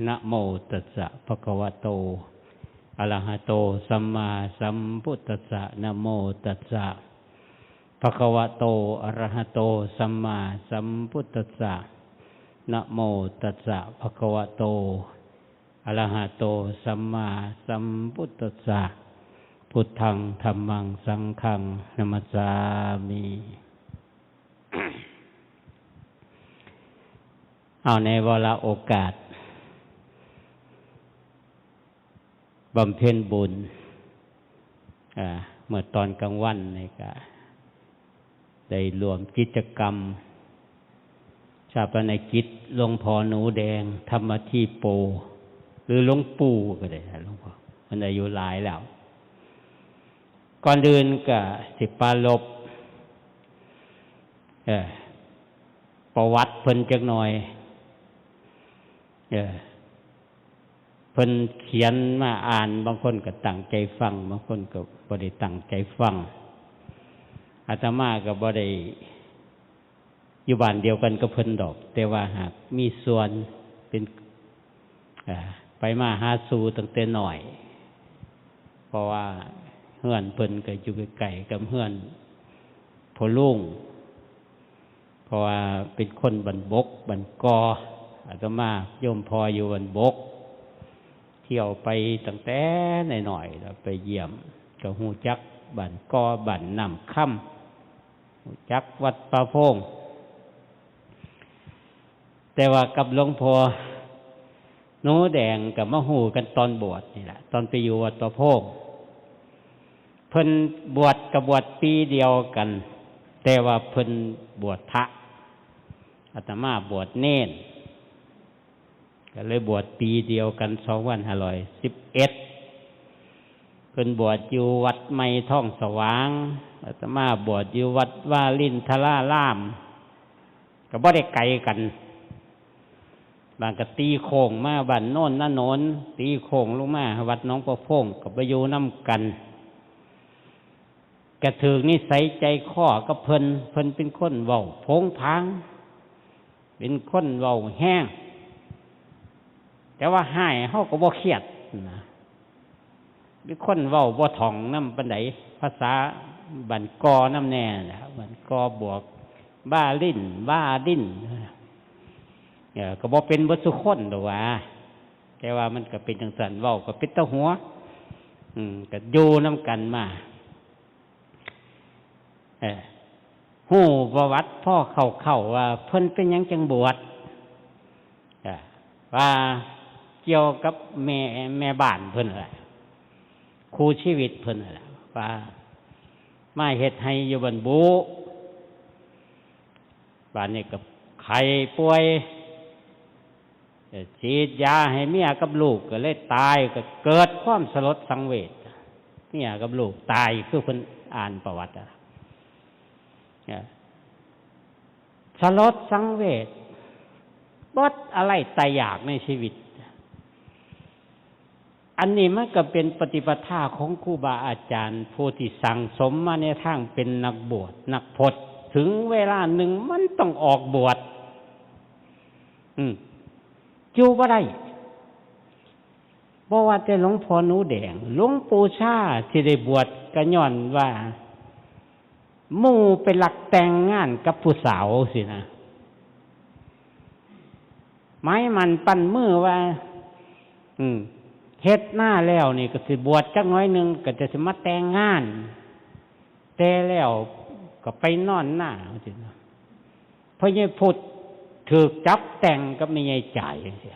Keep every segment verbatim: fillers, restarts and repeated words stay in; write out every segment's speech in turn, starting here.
นะโมตัสสะ ภะคะวะโต อะระหะโต สัมมาสัมพุทธัสสะ นะโมตัสสะ ภะคะวะโต อะระหะโต สัมมาสัมพุทธัสสะ นะโมตัสสะ ภะคะวะโต อะระหะโต สัมมาสัมพุทธัสสะ พุทธัง ธัมมัง สังฆัง นะมัสสามิ เอาในวาระโอกาส บำเพ็ญบุญ อ่า เมื่อตอนกลางวันนี่ก็ได้ร่วมกิจกรรม ชาปนกิจหลวงพ่อหนูแดง ธรรมธีโป หรือหลวงปู่ก็ได้นะ หลวงพ่อ มันอายุหลายแล้ว ก่อนอื่นก็สิปรารภ เอ่อ ประวัติเพิ่นจักหน่อย เอ่อ เพิ่นเขียนมาอ่าน บางคนก็ตั้งใจฟัง บางคนก็บ่ได้ตั้งใจฟัง อาตมาก็บ่ได้อยู่บ้านเดียวกันกับเพิ่นดอก แต่ว่าหากมีส่วนเป็น อ่า ไปมาหาสู่ตั้งแต่น้อย เพราะว่าเฮือนเพิ่นก็อยู่ใกล้ๆกับเฮือนพ่อลุง เพราะว่าเป็นคนบ้านบกบ้านกอ อาตมาโยมพ่ออยู่บ้านบก เที่ยวไปตั้งแต่น้อยๆ แล้วไปเยี่ยม ก็ฮู้จักบ้านกอ บ้านน้ำคำ ฮู้จักวัดป่าโพง แต่ว่ากับหลวงพ่อหนูแดงก็มาฮู้กันตอนบวชนี่แหละ ตอนไปอยู่วัดป่าโพง เพิ่นบวชก็บวชปีเดียวกัน แต่ว่าเพิ่นบวชพระ อาตมาบวชเณร ก็เลยบวชปีเดียวกัน สองพันห้าร้อยสิบเอ็ด เพิ่นบวชอยู่วัดใหม่ทองสว่าง อาตมาบวชอยู่วัดวารินทราราม ก็บ่ได้ไกลกัน บางก็ตีโค้งมาบ้านโนนนาโนน ตีโค้งลงมาวัดหนองประพง ก็ไปอยู่นำกัน ก็ถืกนิสัยใจคอกับเพิ่น เพิ่นเป็นคนเว้าโผงผาง เป็นคนเว้าแฮง แต่ว่าฮ้ายเฮาก็บ่เครียดนะ เป็นคนเว้าบ่ถ่องนำปานใด ภาษาบ้านกอนำแน่แหละ บ้านกอบวกบาลิน บาดิน เอ่อ ก็บ่เป็นเบิดซุคนดอกหว่า แต่ว่ามันก็เป็นจั่งซั้น เว้าก็เป็นตาหัว อืม ก็อยู่นำกันมา เอ่อ ฮู้ประวัติพอคร่าวๆว่าเพิ่นเป็นหยังจั่งบวช เอ่อ ว่าเกี่ยวกับแม่ แม่บ้านเพิ่นนั่นแหละ คู่ชีวิตเพิ่นนั่นแหละ ว่ามาเฮ็ดไฮ่อยู่บ้านบุ บาดนี้ก็ไข้ป่วย เอ่อ ฉีดยาให้เมียกับลูกก็เลยตาย ก็เกิดความสลดสังเวช เมียกับลูกตาย คือเพิ่นอ่านประวัติอะ เอ่อ สลดสังเวช เบิดอะไรตายอยากในชีวิต อันนี้มันก็เป็นปฏิปทาของครูบาอาจารย์ผู้ที่สั่งสมมาในทางเป็นนักบวชนักพจน์ ถึงเวลาหนึ่งมันต้องออกบวช อืม อยู่บ่ได้ บ่ว่าแต่หลวงพ่อหนูแดง หลวงปู่ชาที่ได้บวชก็ย้อนว่า หมู่ไปลักแต่งงานกับผู้สาวสินะ หมายมั่นปั้นมือว่า อืม เฮ็ดนาแล้วนี่ก็สิบวชจักหน่อยหนึ่ง ก็จะสิมาแต่งงาน แต่แล้วก็ไปนอนนาสินะ พ่อใหญ่พุทธถูกจับแต่งกับแม่ใหญ่จ่ายจังซี้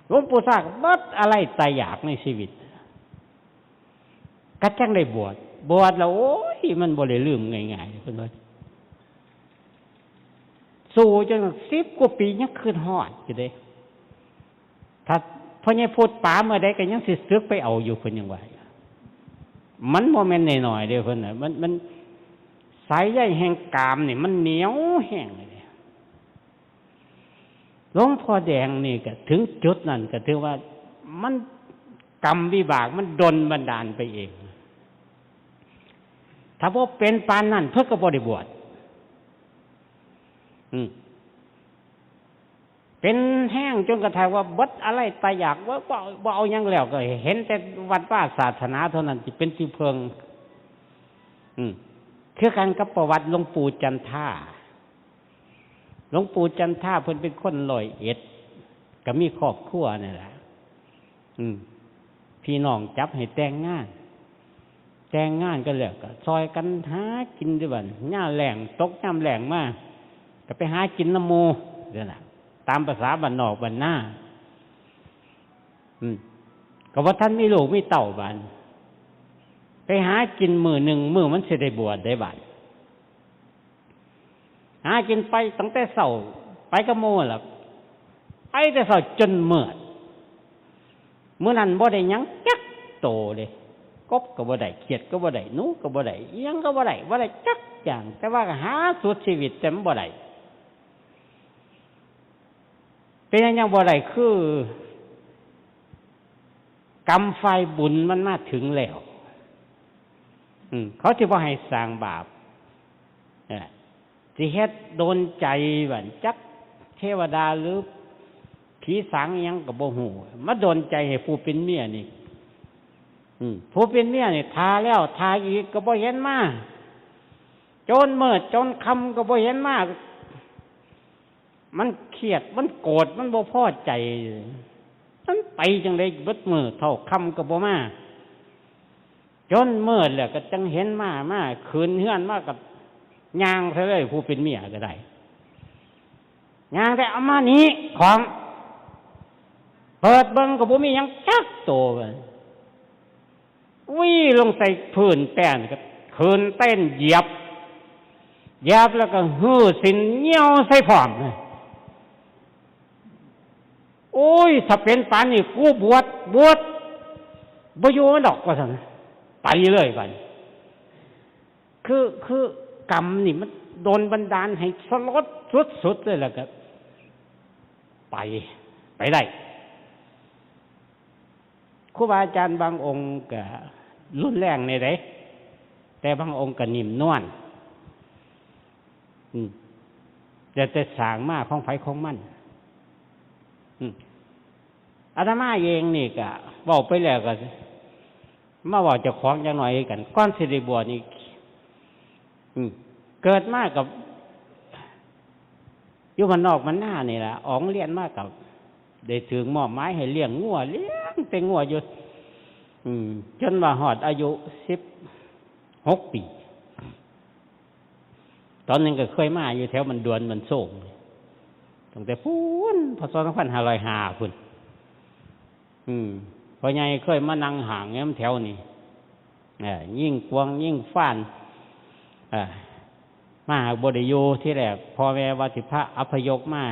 หลวงปู่ชาก็เบิดอะไรตายอยากในชีวิต ก็จั่งได้บวช บวชแล้ว โอ้ย มันบ่ได้ลืมง่ายๆ เพิ่นว่า สู้จนสิบกว่าปียังคิดฮอดอยู่เด้ ถ้าพ่อใหญ่พุทธป๋าเมื่อใดก็ยังสิสึกไปเอาอยู่ เพิ่นยังว่า มันบ่แม่นน้อยๆ เด้เพิ่นน่ะ มัน มัน สายใยแห่งกามนี่มันเหนียวแฮงเลยเด้ หลวงพ่อแดงนี่ก็ถึงจุดนั้นก็ถือว่ามันกรรมวิบากมันดลบันดาลไปเอง ถ้าบ่เป็นปานนั้นเพิ่นก็บ่ได้บวช อืม แป เป็นแฮงจนกระทั่งว่าเบิดอะไรตายอยาก บ่ บ่ บ่เอาหยังแล้ว ก็เห็นแต่วัดวาศาสนาเท่านั้นที่เป็นที่เพิ่ง อืม คือกันกับประวัติหลวงปู่จันทา หลวงปู่จันทาเพิ่นเป็นคนร้อยเอ็ด ก็มีครอบครัวนี่แหละ อืม พี่น้องจับให้แต่งงาน แต่งงานกันแล้วก็ซอยกันหากินอยู่บ้าน ยามแล้ง ตกยามแล้งมา ก็ไปหากินนำหมู่ นั่นน่ะ ตามประสาบ้านนอกบ้านนา อืม ก็บ่ทันมีลูกมีเต้าบาด ไปหากินมื้อหนึ่ง มื้อมันสิได้บวชได้บาด หากินไปตั้งแต่เช้า ไปกับหมู่ล่ะ ไปแต่เช้าจนมืด มื้อนั้นบ่ได้หยังจักโตเลย กบก็บ่ได้ เขียดก็บ่ได้ หนูก็บ่ได้ อิหยังก็บ่ได้ บ่ได้จักอย่าง แต่ว่าก็หาสุดชีวิต แต่มันบ่ได้ เป็นหยังยังบ่ได้ คือ กรรมฝ่ายบุญมันมาถึงแล้ว อืม เขาสิบ่ให้สร้างบาป เออ สิเฮ็ดโดนใจบัด จักเทวดาหรือผีสางอิหยังก็บ่ฮู้ มาโดนใจให้ผู้เป็นเมียนี่ อืม ผู้เป็นเมียนี่ ถ่าแล้วถ่าอีกก็บ่เห็นมา จนมืดจนค่ำก็บ่เห็นมา มันเครียด มันโกรธ มันบ่พอใจ มันไปจั่งใด๋ เบิดมื้อเท่าค่ำก็บ่มา จนมืดแล้วก็จั่งเห็นมา มาขึ้นเฮือนมาก็ย่างใส่เลย ผู้เป็นเมียก็ได้ ย่างแต่ "เอามานี่ของ" เปิดเบิ่งก็บ่มีหยังจักโต วิ่งลงใส่พื้นแป้นก็ขึ้นเต้นเหยียบ เหยียบแล้วก็หื้อศีลเหยี่ยวใส่พร้อมเลย "โอ้ย ถ้าเป็นปานนี้กูบวช บวช บ่อยู่มันดอก" ว่าซั่น ไปเลยบัดนี้ คือ คือกรรมนี่มันดลบันดาลให้สลดสุดๆเลย แล้วก็ไป ไปได้ ครูบาอาจารย์บางองค์ก็รุนแรงแน่เด้ แต่บางองค์ก็นิ่มนวล อืม แต่ แต่สร้างมาของไผของมัน อืม อาตมาเองนี่ก็เว้าไปแล้วก็มาเว้าเจ้าของจักหน่อยคือกัน ก่อนสิได้บวชนี่ อืม เกิดมากับ อยู่บ้านนอกบ้านนานี่ล่ะ ออกโรงเรียนมากับ ได้ถูกมอบหมายให้เลี้ยงงัว เลี้ยงแต่งัวอยู่ อืม จนว่าฮอดอายุสิบหกปี ตอนนั้นก็เคยมาอยู่แถวบ้านดวนบ้านโซ่ง ตั้งแต่พู้น พ.ศ. สองพันห้าร้อยห้า พู้น อืม พ่อใหญ่เคยมานั่งห้างแถวนี้ เอ่อ ยิงกวางยิงฟาน เอ่อ มาหาบ่ได้อยู่ ทีแรกพ่อแม่ว่าสิพาอพยพมา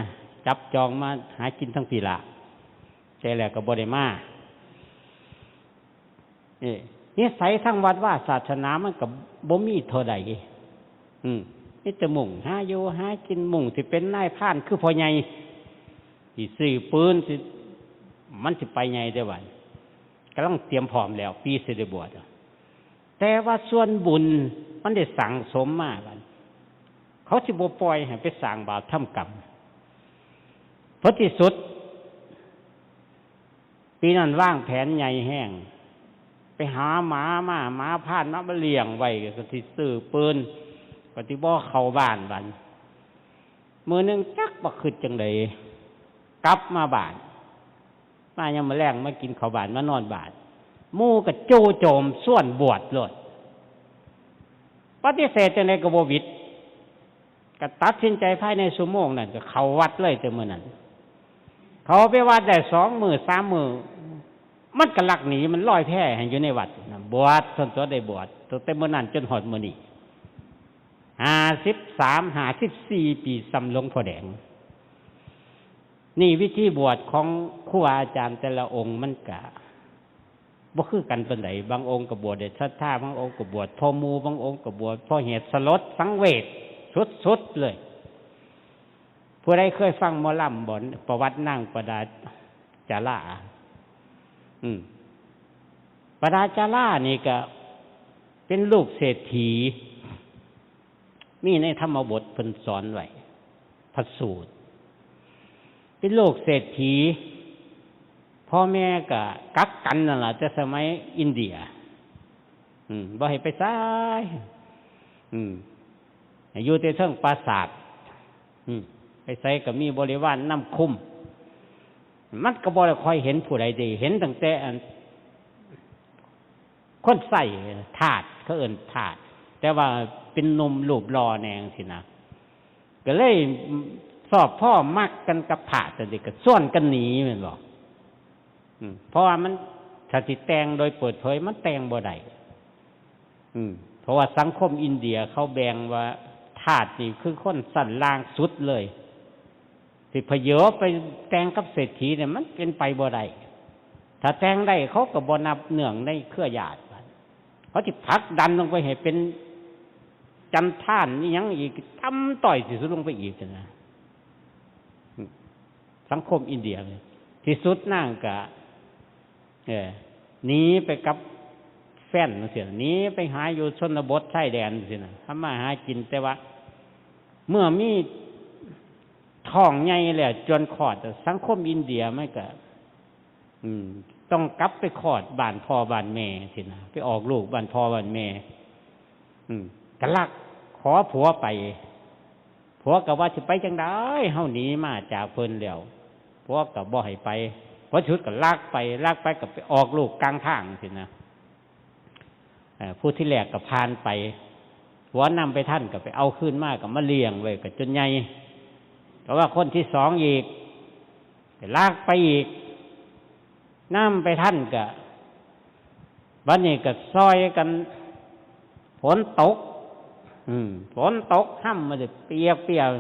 จับจองมาหากินทางพี้ล่ะ แต่แล้วก็บ่ได้มา เอ้ นิสัยทางวัดวาศาสนามันก็บ่มีเท่าใด อืม มีแต่มุ่งหาอยู่หากิน มุ่งสิเป็นนายพรานคือพ่อใหญ่ สิซื้อปืน สิ มันสิไปใหญ่เด้อบัด กำลังเตรียมพร้อมแล้ว ปีสิได้บวช แต่ว่าส่วนบุญมันได้สั่งสมมาบัด เขาสิบ่ปล่อยให้ไปสร้างบาปทำกรรม ผลที่สุด ปีนั้นวางแผนใหญ่แฮง ไปหาหมามา หมาพรานมา มาเลี้ยงไว้ ก็สิซื้อปืน ก็สิบ่เข้าบ้านบัด มื้อหนึ่งจักว่าคิดจั่งใด กลับมาบ้าน มายามมื้อแลงมากินข้าวบ้าน มานอนบ้าน หมู่ก็จู่โจมชวนบวชโลด ปฏิเสธจั่งใดก็บ่หวิด ก็ตัดสินใจภายในชั่วโมงนั้นก็เข้าวัดเลยแต่มื้อนั้น เข้าไปวัดได้สองมื้อสามมื้อ มันก็ลักหนี มันลอยแพให้อยู่ในวัดนะ บวช ซั่นตั๊ว ได้บวชตั้งแต่มื้อนั้นจนฮอดมื้อนี้ ห้าสิบสาม ห้าสิบสี่ปี ส่ำหลวงพ่อแดง นี่วิธีบวชของครูบาอาจารย์แต่ละองค์มันก็บ่คือกันปานใด บางองค์ก็บวชด้วยศรัทธา บางองค์ก็บวชเพราะหมู่ บางองค์ก็บวชเพราะเหตุสลดสังเวชสุดๆเลย ผู้ใดเคยฟังหมอลำบ่ ประวัตินางประดาจารา อืม ประดาจารานี่ก็เป็นลูกเศรษฐี มีในธรรมบทเพิ่นสอนไว้ พระสูตร เป็นลูกเศรษฐี พ่อแม่ก็กักกันนั่นล่ะ แต่สมัยอินเดีย อืม บ่ให้ไปไส อืม อยู่แต่เทิงปราสาท อืม ไปไสก็มีบริวารนำคุม มันก็บ่ได้ค่อยเห็นผู้ใดเด้ เห็นตั้งแต่อัน คนใช้ ทาส เขาเอิ้นทาส แต่ว่าเป็นหนุ่มรูปหล่อแหน่จั่งซี้นะ ก็เลยชอบพอมักกันกับทาส จั่งซี้ ก็ชวนกันหนีแม่นบ่ อืม เพราะว่ามัน ถ้าสิแต่งโดยเปิดเผยมันแต่งบ่ได้ อืม เพราะว่าสังคมอินเดียเขาแบ่งว่าทาสนี่คือคนชั้นล่างสุดเลย สิผยอไปแต่งกับเศรษฐีเนี่ยมันเป็นไปบ่ได้ ถ้าแต่งได้เขาก็บ่นับเนื่องในเครือญาติ เขาสิผลักดันลงไปให้เป็นจันทานอีหยังอีก ต่ำต้อยที่สุดลงไปอีกนะ สังคมอินเดียเนี่ย ที่สุดนางก็ เออ หนีไปกับแฟนจั่งซี้ หนีไปหาอยู่ชนบทชายแดนจั่งซี้นะ ทำมาหากิน แต่ว่า เมื่อมีท้องใหญ่แล้วจวนคลอด สังคมอินเดียมันก็ อืม ต้องกลับไปคลอดบ้านพ่อบ้านแม่จั่งซี้นะ ไปออกลูกบ้านพ่อบ้านแม่ อืม ก็ลักขอผัวไป ผัวก็ว่าสิไปจั่งใด เฮาหนีมาจากเพิ่นแล้ว ผัวก็บ่ให้ไป ผลสุดก็ลักไป ลักไปก็ไปออกลูกกลางทางจั่งซี้นะ เอ่อ ผู้ที่แรกก็ผ่านไป ผัวนำไปทันก็ไปเอาคืนมาก็มาเลี้ยงไว้ก็จนใหญ่ แต่ว่าคนที่สองอีก ก็ลักไปอีก นำไปทันก็ บัดนี้ก็ซอยกัน ฝนตก อืม ฝนตก ฮ่ำมาสิเปียกเปียก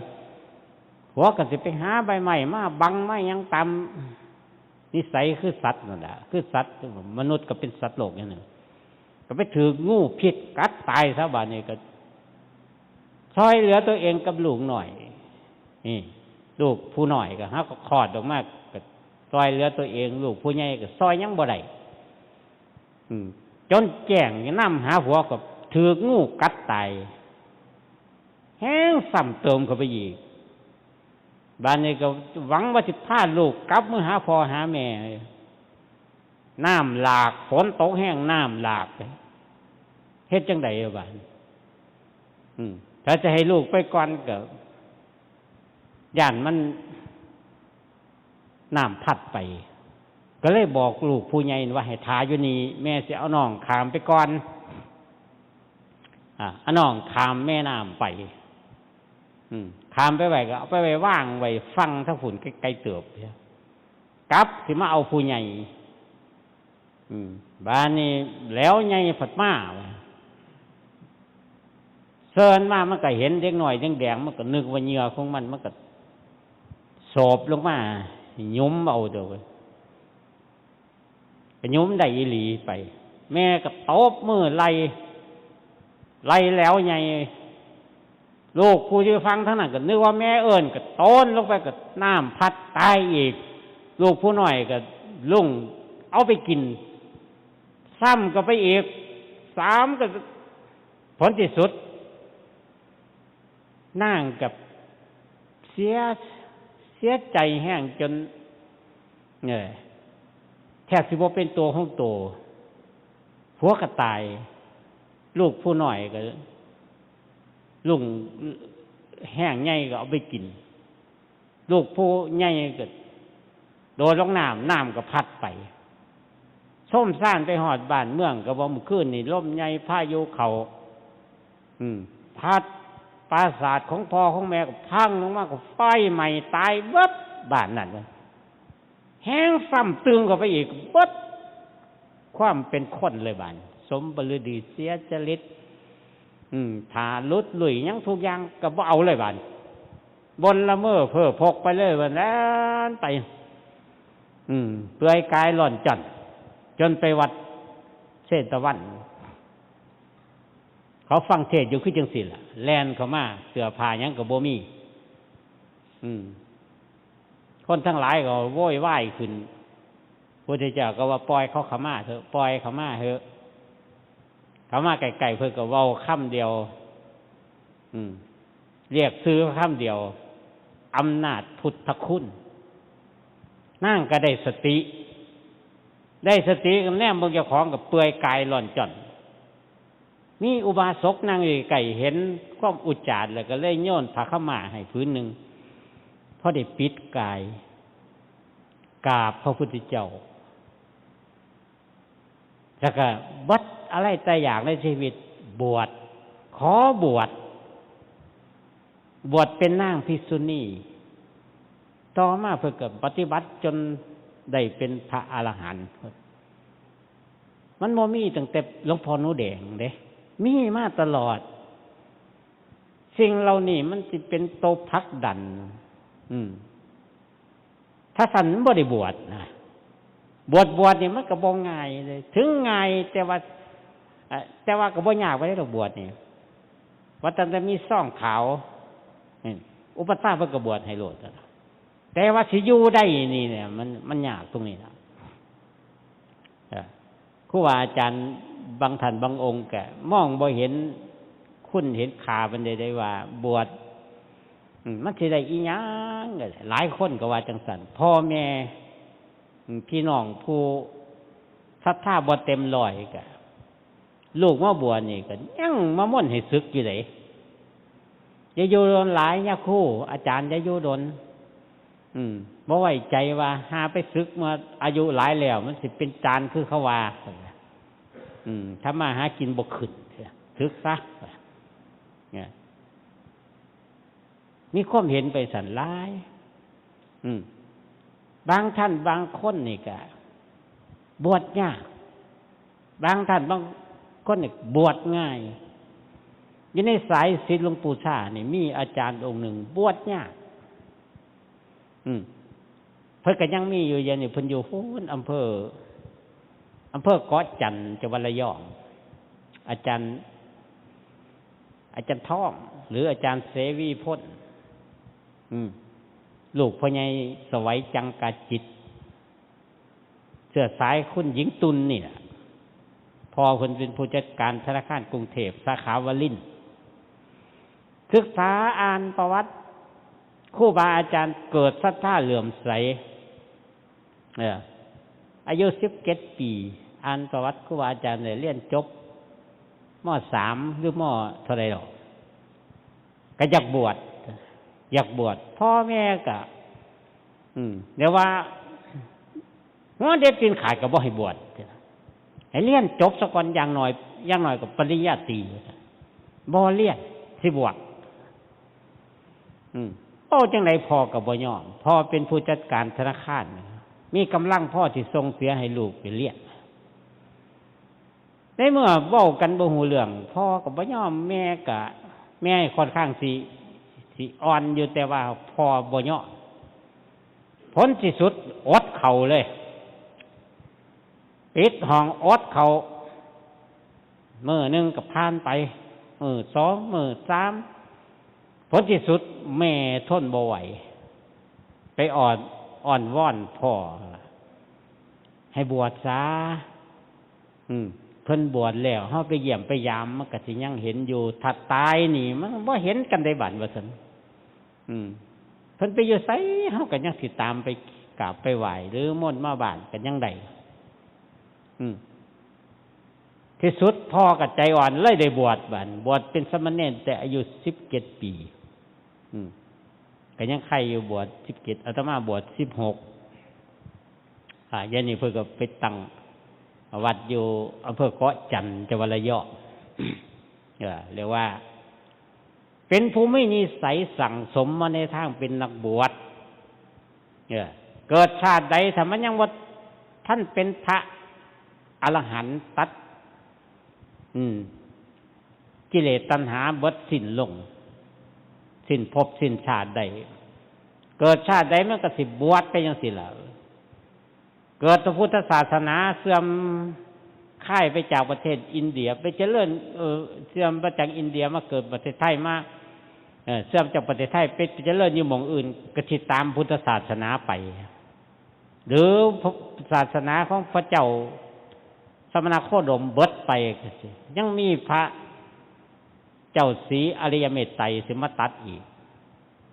ผัวก็สิไปหาใบไม้มาบังไม้หยังตามนิสัยคือสัตว์นั่นแหละ คือสัตว์ มนุษย์ก็เป็นสัตว์โลกอย่างหนึ่ง ก็ไปถืกงูพิษกัดตายซะ บัดนี้ก็ซอยเหลือตัวเองกับลูกน้อย นี่ ลูกผู้น้อยก็หาก็คลอดออกมา ก็ซอยเหลือตัวเอง ลูกผู้ใหญ่ก็ซอยหยังบ่ได้ อืม จนแจ้งนำหาผัวก็ถืกงูกัดตาย แฮงซ้ำเติมเข้าไปอีก บัดนี้ก็หวังว่าสิพาลูกกลับมือหาพ่อหาแม่ น้ำหลาก ฝนตกแฮง น้ำหลาก เฮ็ดจั่งใดล่ะบัดนี้ อืม ถ้าจะให้ลูกไปก่อนก็ ย้านมันน้ำพัดไป ก็เลยบอกลูกผู้ใหญ่ว่าให้ถ่าอยู่นี่ แม่สิเอาน้องข้ามไปก่อน อ่า เอาน้องข้ามแม่น้ำไป อืม ข้ามไปไว้ก็เอาไปไว้วางไว้ฝั่งทางพุ้นไกลๆเติบ กลับสิมาเอาผู้ใหญ่ อืม บาดนี้แล้วใหญ่ผัดมา เซินมามันก็เห็นเด็กน้อยแดงๆ มันก็นึกว่าเหยื่อของมัน มันก็โสบลงมา หยุมเอาเด้อเว้ย ก็หยุมได้อีหลีไป แม่ก็ตบมือไล่ ไล่แล้วใหญ่ ลูกผู้อยู่ฝั่งทางนั้นก็นึกว่าแม่เอิ้น ก็โตนลงไป ก็น้ำพัดตายอีก ลูกผู้น้อยก็ลุงเอาไปกิน ซ้ำก็ไปอีก สามก็ ผลที่สุด นางกับเสีย เสียใจแฮงจน เออ แทบสิบ่เป็นตัวของตัว ผัวก็ตาย ลูกผู้น้อยก็ ลุงแฮงใหญ่ก็เอาไปกิน ลูกผู้ใหญ่ก็โดดลงน้ำ น้ำก็พัดไป โซมซานไปฮอดบ้านเมือง ก็ว่ามื้อคืนนี่ลมใหญ่พายุเข้า อืม พัดปราสาทของพ่อของแม่ก็พังลงมา ก็ไฟไหม้ตายเบิดบ้านนั่นเลย แฮงซ้ำตึงเข้าไปอีก เบิดความเป็นคนเลยบาดนี้ สมบฤดีเสียจริต อืม ถ้าหลุดลุ่ยหยังทุกอย่างก็บ่เอาเลยบาดนี้ บนละเมอเพ้อพกไปเลย ว่าแล่นไป อืม เปลือยกายร่อนจ้อน จนไปวัดเชตวัน เขาฟังเทศน์อยู่คือจังซี่ล่ะ แล่นเข้ามา เสื้อผ้าหยังก็บ่มี อืม คนทั้งหลายก็โวยวายขึ้น พุทธเจ้าก็ว่า "ปล่อยเขาเข้ามาเถอะ ปล่อยเข้ามาเถอะ" เข้ามาใกล้ๆ เพิ่นก็เว้าคำเดียว อืม เรียกชื่อคำเดียว อำนาจพุทธคุณ นางก็ได้สติ ได้สติก็แนมเบิ่งเจ้าของก็เปื่อยกายร่อนจ้อน มีอุบาสกนั่งอยู่ใกล้เห็นความอุจจาระแล้วก็เลยโยนผ้าขาวม้าให้ผืนหนึ่ง พอได้ปิดกาย กราบพระพุทธเจ้า แล้วก็เบิดอะไรแต่อย่างในชีวิต บวช ขอบวช บวชเป็นนางภิกษุณี ต่อมาเพิ่นก็ปฏิบัติจนได้เป็นพระอรหันต์ มันบ่มีตั้งแต่หลวงพ่อหนูแดงเด้ มีมาตลอด สิ่งเหล่านี้มันสิเป็นตัวผลักดัน อืม ถ้าซั่นมันบ่ได้บวชนะ บวช บวชนี่มันก็บ่ง่ายเลย ถึงง่ายแต่ว่า เอ่อ แต่ว่าก็บ่ยากปานใดดอกบวชนี่ ว่าตั้งแต่มีซองขาว นี่ อุปัชฌาย์เพิ่นก็บวชให้โลด แต่ว่าสิอยู่ได้นี่เนี่ย มัน มันยากตรงนี้นะ เอ่อ ครูบาอาจารย์บางท่านบางองค์ก็มองบ่เห็นคุณเห็นค่าปานใด ได้ว่าบวช อืม มันสิได้อีหยัง หลายคนก็ว่าจังซั่น พ่อแม่ อืม พี่น้องผู้ศรัทธาบ่เต็มร้อยก็ ลูกมาบวชนี่ก็ยังมาม่วนให้สึกอยู่เด้ อย่าอยู่โดนหลาย ยาครู อาจารย์อย่าอยู่โดน อืม บ่ไว้ใจว่าหาไปสึกเมื่ออายุหลายแล้ว มันสิเป็นจานคือเขาว่า อืม ทำมาหากินบ่ขึ้น สึกซะ เนี่ย มีความเห็นไปซั่นหลาย อืม บางท่านบางคนนี่ก็บวชยาก บางท่านบางคนนี่บวชง่าย อยู่ในสายศิษย์หลวงปู่ชานี่มีอาจารย์องค์หนึ่งบวชยาก อืม เพิ่นก็ยังมีอยู่ เดี๋ยวนี้เพิ่นอยู่พู้น อำเภอ อำเภอเกาะจันทน์ จังหวัดระยอง อาจารย์ อาจารย์ทอง หรืออาจารย์เสวีพล อืม ลูกพ่อใหญ่สวัยจังกาจิต เชื้อสายคุณหญิงตุลนี่แหละ พ่อเพิ่นเป็นผู้จัดการธนาคารกรุงเทพสาขาวลินทร์ ศึกษาอ่านประวัติครูบาอาจารย์ เกิดศรัทธาเลื่อมใส เออ อายุสิบเจ็ดปี อ่านประวัติครูบาอาจารย์ได้เรียนจบ ม.สาม หรือ ม.เท่าใดดอก ก็อยากบวช อยากบวช พ่อแม่ก็ อืม เดี๋ยวว่า หัวเด็ดตีนขาดก็บ่ให้บวช ให้เรียนจบซะก่อน อย่างน้อย อย่างน้อยก็ปริญญาตรี บ่เรียน สิบวช อืม โอ้ จังไดพ่อก็บ่ยอม พ่อเป็นผู้จัดการธนาคาร มีกำลังพอที่ส่งเสียให้ลูกไปเรียน ในเมื่อเว้ากันบ่ฮู้เรื่อง พ่อก็บ่ยอม แม่ก็ แม่ค่อนข้างสิ สิอ่อนอยู่ แต่ว่าพ่อบ่ยอม ผลที่สุดอดข้าวเลย ปิดห้องอดข้าว มื้อหนึ่งก็ผ่านไป มื้อสอง มื้อสาม ผลที่สุดแม่ทนบ่ไหว ไปอ้อน อ้อนวอนพ่อ ให้บวชซะ อืม เพิ่นบวชแล้ว เฮาไปเยี่ยมไปยาม มันก็สิยังเห็นอยู่ ถ้าตายนี่ มันบ่เห็นกันได้บัด ว่าซั่น อืม เพิ่นไปอยู่ไส เฮาก็ยังสิตามไปกราบไปไหว้ หรือมนต์มาบ้านก็ยังได้ อืม ที่สุดพ่อก็ใจอ่อนเลยได้บวชบัด บวชเป็นสามเณรแต่อายุสิบเจ็ดปี อืม ก็ยังไข่อยู่ บวชสิบเจ็ด อาตมาบวชสิบหก อ่า เดี๋ยวนี้เพิ่นก็ไปตั้งวัดอยู่อำเภอเกาะจันทน์ จังหวัดระยอง เออ เรียกว่า เป็นผู้มีนิสัยสั่งสมมาในทางเป็นนักบวช เออ เกิดชาติใดถ้ามันยังบ่ทันเป็นพระอรหันต์ตัด อืม กิเลสตัณหาเบิดสิ้นลง สิ้นภพสิ้นชาติได้ เกิดชาติใดมันก็สิบวชไปจังซี่ล่ะ เกิดพระพุทธศาสนาเสื่อมคลายไปจากประเทศอินเดีย ไปเจริญ เอ่อ เสื่อมไปจากอินเดียมาเกิดประเทศไทยมา เอ่อ เสื่อมจากประเทศไทยไปเจริญอยู่หม่องอื่น ก็สิตามพุทธศาสนาไป หรือศาสนาของพระเจ้าสมณโคดมเบิดไปก็สิ ยังมีพระเจ้าศรีอริยเมตไตรสิมาตัดอีก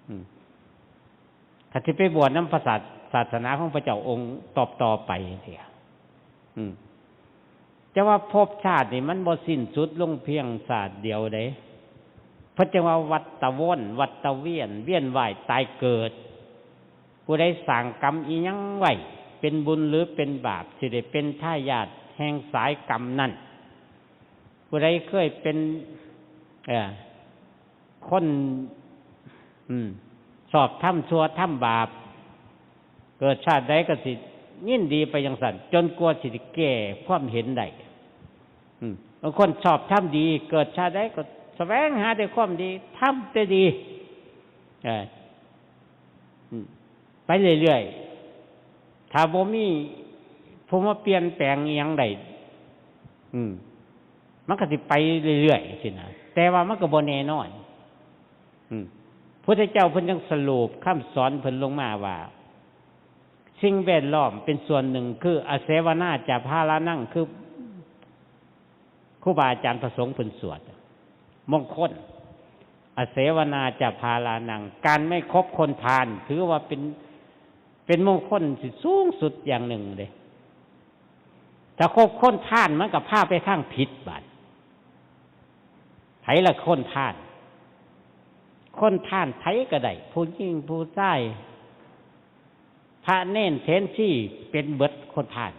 อืม ถ้าสิไปบวชนำพระศาส ศาสนาของพระเจ้าองค์ต่อๆไปเสีย อืม แต่ว่าภพชาตินี่มันบ่สิ้นสุดลงเพียงชาติเดียวเด้ เพิ่นจั่งว่าวัฏฏะวน วัฏฏะเวียน เวียนว่ายตายเกิด ผู้ใดสร้างกรรมอิหยังไว้ เป็นบุญหรือเป็นบาป สิได้เป็นทายาทแห่งสายกรรมนั้น ผู้ใดเคยเป็น เอ่อ คน อืม ชอบทำชั่วทำบาป เกิดชาติใดก็สิยินดีไปจั่งซั้น จนกว่าสิแก้ความเห็นได้ อืม บางคนชอบทำดี เกิดชาติใดก็แสวงหาแต่ความดี ทำแต่ดี เออ อืม ไปเรื่อยๆ ถ้าบ่มีผู้มาเปลี่ยนแปลงอิหยังได้ อืม มันก็สิไปเรื่อยๆ สินะ แต่ว่ามันก็บ่แน่นอน อืม พุทธเจ้าเพิ่นจั่งสรุปคำสอนเพิ่นลงมาว่า สิ่งแวดล้อมเป็นส่วนหนึ่ง คือ อาเสวนาจะพาลานัง คือครูบาอาจารย์พระสงฆ์เพิ่นสวด มงคล อาเสวนาจะพาลานัง การไม่คบคนพาลถือว่าเป็น เป็นมงคลที่สูงสุดอย่างหนึ่งเลย ถ้าคบคนพาลมันก็พาไปทางผิดบาด ไผละคนพาล คนพาลไผก็ได้ ผู้หญิงผู้ชาย พระเณรเถรชีเป็นเบิดคนพาล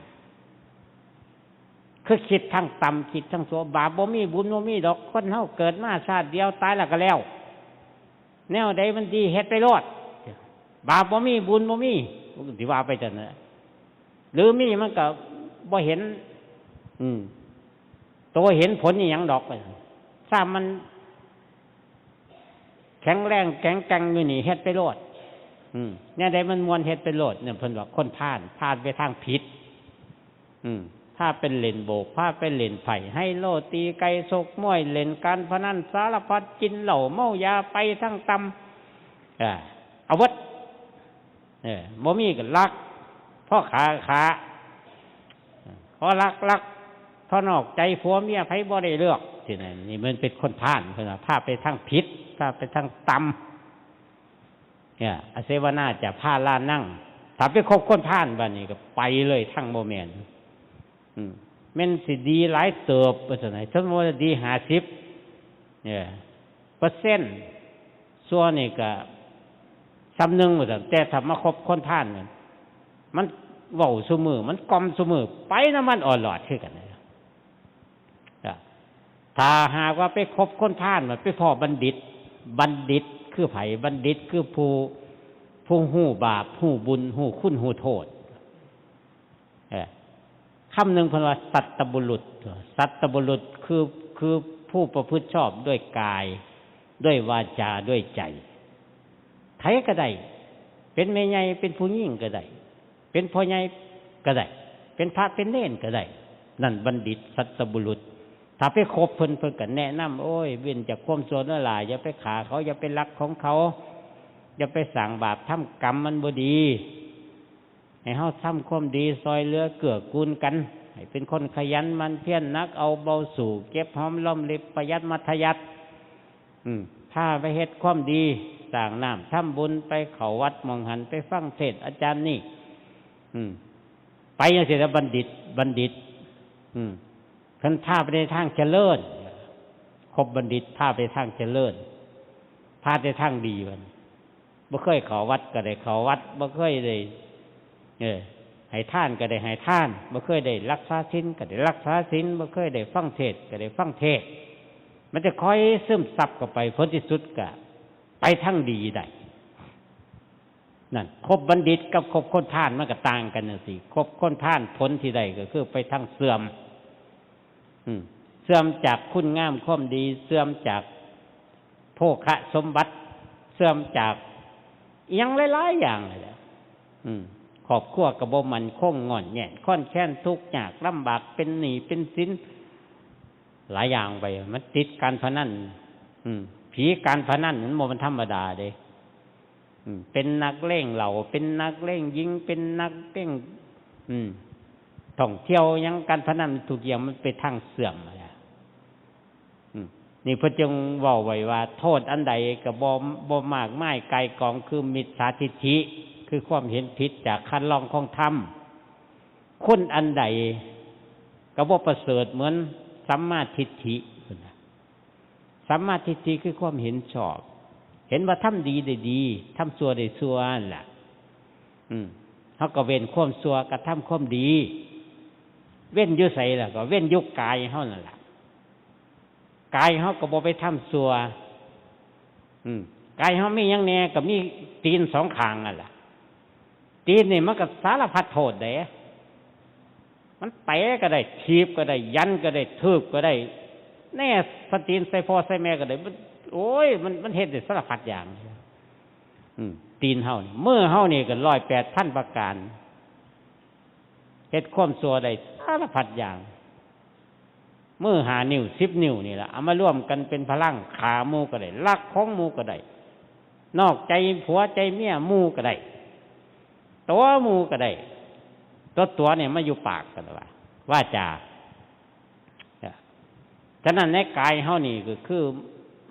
คือคิดทางต่ำ คิดทางชั่ว บาปบ่มี บุญบ่มีดอก คนเฮาเกิดมาชาติเดียว ตายแล้วก็แล้ว แนวใดมันดีเฮ็ดไปโลด บาปบ่มี บุญบ่มี มันก็สิว่าไปจั่งนั้น หรือมีมันก็บ่เห็น อืม ตัวเห็นผลอีหยังดอก ซ้ำมันแข็งแรงแข็งแกร่งอยู่นี่ เฮ็ดไปโลด อืม แนวใดมันม่วน เฮ็ดไปโลด เนี่ย เพิ่นว่าคนพาล พาลไปทางผิด อืม พาไปเล่นโบก พาไปเล่นไพ่ ไฮโล ตีไก่ ชกมวย เล่นการพนัน สารพัด กินเหล้า เมายา ไปทางต่ำ อ่า เอาเบิด เออ บ่มีก็ลัก พอขา ขา พอลัก ลัก พอนอกใจผัวเมีย ไผบ่ได้เลือก สินะ นี่มันเป็นคนพาล เพิ่นว่าพาไปทางผิด พาไปทางต่ำ เนี่ย อาเสวนาจะพาลานัง ถ้าไปคบคนพาลบาดนี้ก็ไปเลยทางบ่แม่น อืม แม่นสิดีหลายเติบ ว่าซั่น สมมุติว่าดีห้าสิบ เนี่ย เปอร์เซ็นต์ ชั่วนี่ก็ส่ำหนึ่ง ว่าซั่น แต่ถ้ามาคบคนพาลนี่ มันเว้าซุมื้อ มันกล่อมซุมื้อ ไปนำมันอ่อนหลอดคือกันนะ อ่ะ ถ้าหากว่าไปคบคนพาล มันไปพ้อบัณฑิต บัณฑิตคือไผ บัณฑิตคือผู้ ผู้ฮู้บาป ฮู้บุญ ฮู้คุณ ฮู้โทษ เออ คำหนึ่งเพิ่นว่าสัตบุรุษ สัตบุรุษคือ คือผู้ประพฤติชอบด้วยกาย ด้วยวาจา ด้วยใจ ไผก็ได้ เป็นแม่ใหญ่ เป็นผู้หญิงก็ได้ เป็นพ่อใหญ่ก็ได้ เป็นพระเป็นเณรก็ได้ นั่นบัณฑิต สัตบุรุษ ถ้าไปคบเพิ่น เพิ่นก็แนะนำ โอ้ย เว้นจากความชั่วนั่นล่ะ อย่าไปฆ่าเขา อย่าไปลักของเขา อย่าไปสร้างบาปทำกรรม มันบ่ดี ให้เฮาทำความดี ซ่อยเหลือเกื้อกูลกัน ให้เป็นคนขยันหมั่นเพียร หนักเอาเบาสู้ เก็บหอมรอมริบ ประหยัดมัธยัสถ์ อืม พาไปเฮ็ดความดี สร้างน้ำทำบุญ ไปเข้าวัดหม่องหั้น ไปฟังเทศน์อาจารย์นี่ อืม ไปจั่งซี้ล่ะบัณฑิต บัณฑิต อืม เพิ่นพาไปในทางเจริญ คบบัณฑิตพาไปทางเจริญ พาไปทางดี บัดนี้ บ่เคยเข้าวัดก็ได้เข้าวัด บ่เคยได้ เออ ให้ทานก็ได้ให้ทาน บ่เคยได้รักษาศีลก็ได้รักษาศีล บ่เคยได้ฟังเทศน์ก็ได้ฟังเทศน์ มันจะค่อยซึมซับเข้าไป ผลที่สุดก็ไปทางดีได้ นั่น คบบัณฑิตกับคบคนพาลมันก็ต่างกันจั่งซี้ คบคนพาลผลที่ได้ก็คือไปทางเสื่อม อืม เสื่อมจากคุณงามความดี เสื่อมจากโภคสมบัติ เสื่อมจากอิหยังหลายๆอย่างเลยแหละ อืม ครอบครัวก็บ่มั่นคง ง่อนแง่น คลอนแคลน ทุกข์ยากลำบาก เป็นหนี้เป็นสิน หลายอย่างไป มันติดการพนัน อืม ผีการพนันมันบ่แม่นธรรมดาเด้ อืม เป็นนักเลงเหล้า เป็นนักเลงหญิง เป็นนักเลง อืม ท่องเที่ยวหยัง การพนันทุกอย่างมันไปทางเสื่อมอะนะ อืม นี่เพิ่นจึงเว้าไว้ว่า โทษอันใดก็บ่ บ่มากมายก่ายกอง คือมิจฉาทิฏฐิ คือความเห็นผิดจากคันลองของธรรม คนอันใดก็บ่ประเสริฐเหมือนสัมมาทิฏฐิ สัมมาทิฏฐิคือความเห็นชอบ เห็นว่าทำดีได้ดี ทำชั่วได้ชั่วนั่นล่ะ อืม เฮาก็เว้นความชั่วกระทำความดี เว้นอยู่ไสล่ะ ก็เว้นอยู่กายเฮานั่นล่ะ กายเฮาก็บ่ไปทำชั่ว อืม กายเฮามีหยังแหน่ ก็มีตีนสองข้างนั่นล่ะ ตีนนี่มันก็สารพัดโทษเด้ มันเตะก็ได้ ถีบก็ได้ ยันก็ได้ ทืบก็ได้ แหน่ สะตีนใส่พ่อใส่แม่ก็ได้ มัน โอ้ย มัน มันเฮ็ดได้สารพัดอย่าง อืม ตีนเฮานี่ มือเฮานี่ก็ร้อยแปดพันประการ เฮ็ดความชั่วได้สารพัดอย่าง มือห้านิ้ว สิบนิ้วนี่ล่ะ เอามารวมกันเป็นพลัง ฆ่าหมู่ก็ได้ ลักของหมู่ก็ได้ นอกใจผัวใจเมียหมู่ก็ได้ ตั๋วหมู่ก็ได้ ตั๋วตั๋วเนี่ยมาอยู่ปากกันว่า วาจา ฉะนั้นในกายเฮานี่ก็คือ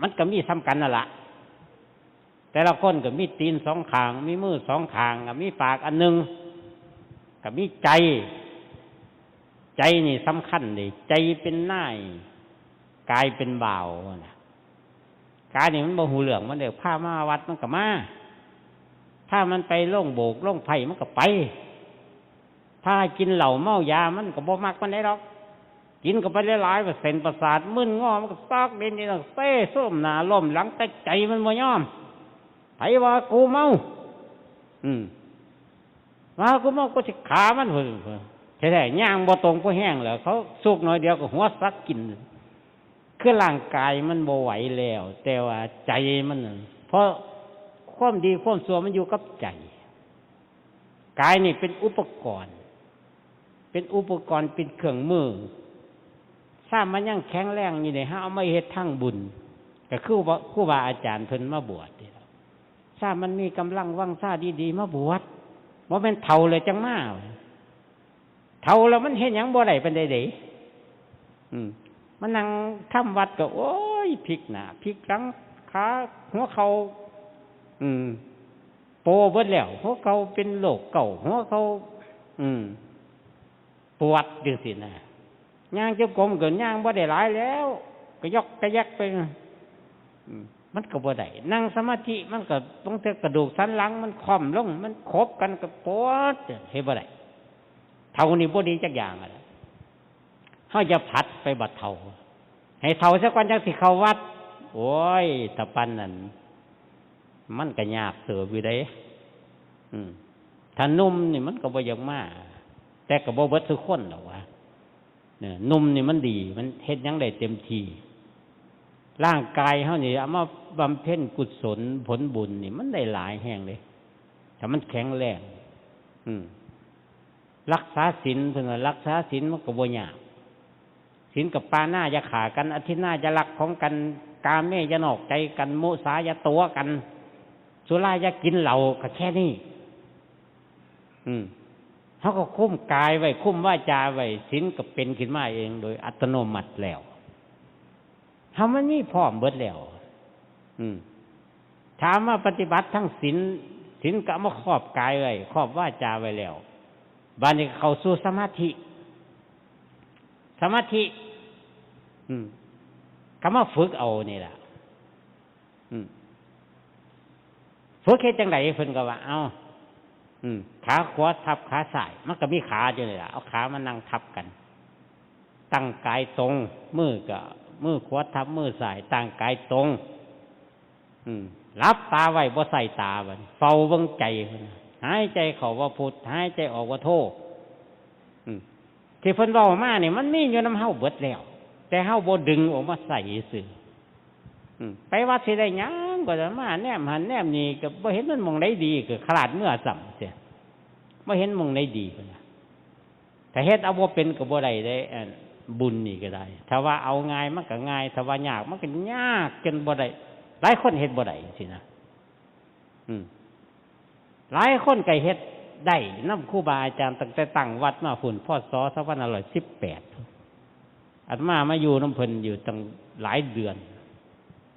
มันก็มีส่ำกันนั่นล่ะ แต่ละคนก็มีตีนสองข้าง มีมือสองข้าง ก็มีปากอันหนึ่ง ก็มีใจ ใจนี่สำคัญเด้ ใจเป็นนาย กายเป็นบ่าวนะ กายนี่มันบ่ฮู้เรื่องมันเด้อ พามาวัดมันก็มา พามันไปโรงโบกโรงไผ่มันก็ไป พากินเหล้าเมายามันก็บ่มักปานใดดอก กินเข้าไปหลายๆ เส้นประสาทมึนงอ มันก็ซอกดินนี่นะ เซโซมหน้าล้มหลัง แต่ใจมันบ่ยอม ไผว่ากูเมา อืม ว่ากูเมา กูสิฆ่ามัน แท้ๆ ย่างบ่ตรงพอแฮงแล้ว เขาสุกหน่อยเดียวก็หัวสักกิน คือร่างกายมันบ่ไหวแล้ว แต่ว่าใจมันน่ะ เพราะความดีความชั่วมันอยู่กับใจ กายนี่เป็นอุปกรณ์ เป็นอุปกรณ์ เป็นเครื่องมือ ซ้ำมันยังแข็งแรงอยู่เด้ เฮาเอามาเฮ็ดทางบุญ ก็คือว่าครูบาอาจารย์เพิ่นมาบวชนี่ล่ะ ซ้ำมันมีกำลังวังชาดีๆ มาบวช บ่แม่นเฒ่าแล้วจังมา เฒ่าแล้วมันเฮ็ดหยังบ่ได้ปานใดเด้ อืม มานั่งทำวัดก็ โอ้ย พลิกหน้า พลิกหลัง ขา หัวเข่า อืม โปเบิดแล้ว หัวเข่าเป็นโรคเกาต์ หัวเข่า อืม ปวดจังซี้นะ ย่างจงกรมก็ย่างบ่ได้หลายแล้ว ก็ยอกกะแยกไป อืม มันก็บ่ได้ นั่งสมาธิมันก็บางเทื่อกระดูกสันหลังมันค่อมลง มันขบกันก็ปวด เฮ็ดบ่ได้ เฒ่านี่บ่ดีจักอย่างอะ เฮาอย่าผัดไปบัดเฒ่า ให้เฒ่าซะก่อนจั่งสิเข้าวัด โอ้ย ถ้าปานนั้น มันก็ยากเติบอยู่เด้ อืม ถ้าหนุ่มนี่มันก็บ่อยากมา แต่ก็บ่เบิดทุกคนดอกวะ เนี่ย หนุ่มนี่มันดี มันเฮ็ดหยังได้เต็มที่ ร่างกายเฮานี่เอามาบำเพ็ญกุศลผลบุญนี่มันได้หลายแฮงเด้ ถ้ามันแข็งแรง อืม รักษาศีล เพิ่นว่ารักษาศีลมันก็บ่ยาก ศีลกับปาณาอย่าฆ่ากัน อทินนาอย่าลักของกัน กาเมอย่านอกใจกัน มุสาอย่าตั๋วกัน สุราอย่ากินเหล้า ก็แค่นี้ อืม เฮาก็คุมกายไว้ คุมวาจาไว้ ศีลก็เป็นขึ้นมาเองโดยอัตโนมัติแล้ว เฮามันมีพร้อมเบิดแล้ว อืม ถามว่าปฏิบัติทั้งศีล ศีลก็เอามาครอบกายไว้ ครอบวาจาไว้แล้ว บาดนี้เข้าสู่สมาธิ สมาธิ อืม ก็มาฝึกเอานี่ล่ะ อืม ฝึกเฮ็ดจั่งใด เพิ่นก็ว่า เอ้า อืม ขาขวาทับขาซ้าย มันก็มีขาอยู่นี่ล่ะ เอาขามานั่งทับกัน ตั้งกายตรง มือก็ มือขวาทับมือซ้าย ตั้งกายตรง อืม หลับตาไว้ บ่ใส่ตาบัดนี้ เฝ้าเบิ่งใจเพิ่น หายใจเข้าว่าพุท หายใจออกว่าโธ อืม ที่เพิ่นเว้ามานี่มันมีอยู่นำเฮาเบิดแล้ว แต่เฮาบ่ดึงออกมาใส่ซื่อ อืม ไปวัดสิได้หยัง ก็จะมาแนมหั้นแนมนี่ ก็บ่เห็นมันหม่องใดดี ก็คลาดเมือซ้ำเสีย บ่เห็นหม่องใดดี เพิ่นว่า ถ้าเฮ็ดเอาบ่เป็นก็บ่ได้เด้ อันบุญนี่ก็ได้ ถ้าว่าเอาง่ายมันก็ง่าย ถ้าว่ายากมันก็ยากจนบ่ได้ หลายคนเฮ็ดบ่ได้จั่งซี้นะ อืม หลายคนก็เฮ็ดได้นำครูบาอาจารย์ตั้งแต่ตั้งวัดมาพุ้น พ.ศ. สองพันห้าร้อยสิบแปด อาตมามาอยู่นำเพิ่นอยู่ตั้งหลายเดือน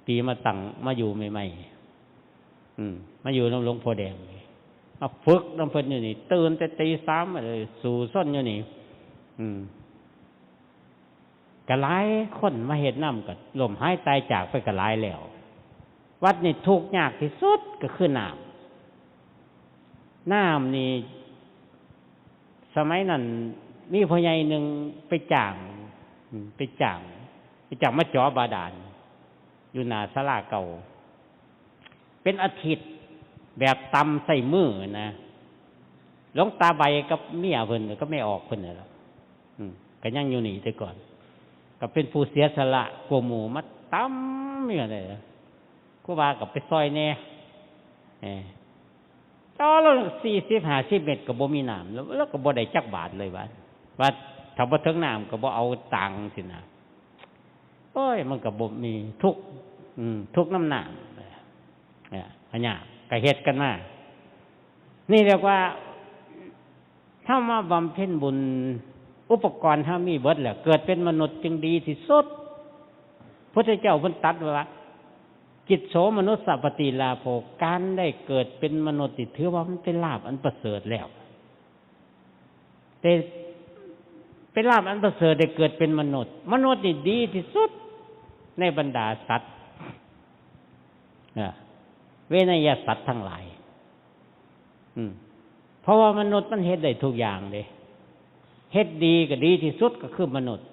ปีมาตั้ง มาอยู่ใหม่ๆ อืม มาอยู่นำหลวงพ่อแดง มาฝึกนำเพิ่นอยู่นี่ ตื่นแต่ตีสามเลย สู้ซนอยู่นี่ อืม ก็หลายคนมาเฮ็ดนำ ก็ล้มหายตายจากไปก็หลายแล้ว วัดนี่ทุกข์ยากที่สุดก็คือน้ำ น้ำนี่ สมัยนั้นมีพ่อใหญ่หนึ่งไปจ้าง อืม ไปจ้าง ไปจ้างมาเจาะบาดาล อยู่หน้าศาลาเก่า เป็นอาทิตย์ แบบตำใส่มือนะ หลวงตาใบกับเมียเพิ่น กับแม่ออกเพิ่นน่ะล่ะ อืม ก็ยังอยู่นี่แต่ก่อน ก็เป็นผู้เสียสละกว่าหมู่ มาตำอยู่นั่นแหละ ครูบาก็ไปซอยแหน่ เออ ต่อลงสี่สิบห้าสิบเมตรก็บ่มีน้ำ แล้ว แล้วก็บ่ได้จักบาทเลยว่า ว่าถ้าบ่ถึงน้ำก็บ่เอาตังค์สินะ โอ้ย มันก็บ่มี ทุกข์ อืม ทุกข์นำน้ำ เนี่ย อันเนี้ยก็เฮ็ดกันมา นี่เรียกว่า เฮามาบำเพ็ญบุญ อุปกรณ์เฮามีเบิดแล้ว เกิดเป็นมนุษย์จึงดีที่สุด พุทธเจ้าเพิ่นตรัสไว้ว่า กิจโสมนุสสปฏิลาโภ การได้เกิดเป็นมนุษย์นี่ถือว่ามันเป็นลาภอันประเสริฐแล้ว แต่เป็นลาภอันประเสริฐได้เกิดเป็นมนุษย์ มนุษย์นี่ดีที่สุดในบรรดาสัตว์ อ่ะ เวนยสัตว์ทั้งหลาย อืม เพราะว่ามนุษย์มันเฮ็ดได้ทุกอย่างเด้ เฮ็ดดีก็ดีที่สุดก็คือมนุษย์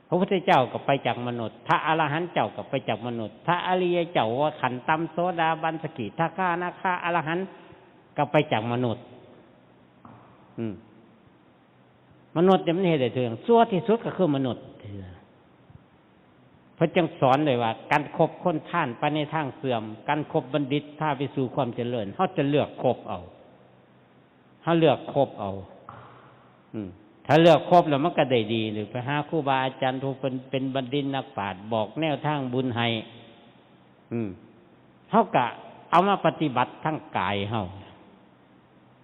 พระพุทธเจ้าก็ไปจากมนุษย์ พระอรหันต์เจ้าก็ไปจากมนุษย์ พระอริยเจ้าว่าขั้นต่ำโสดาบัน สกิทาคานาคาอรหันต์ก็ไปจากมนุษย์ อืม มนุษย์เนี่ยมันเฮ็ดได้ทุกอย่าง ชั่วที่สุดก็คือมนุษย์ พระเจ้าสอนเลยว่า การคบคนพาลไปในทางเสื่อม การคบบัณฑิตพาไปสู่ความเจริญ เฮาจะเลือกคบเอา เฮาเลือกคบเอา อืม ถ้าเลือกคบแล้วมันก็ได้ดี หรือไปหาครูบาอาจารย์ผู้เป็น เป็นบัณฑิตนักปราชญ์ บอกแนวทางบุญให้ อืม เฮาก็เอามาปฏิบัติทางกายเฮา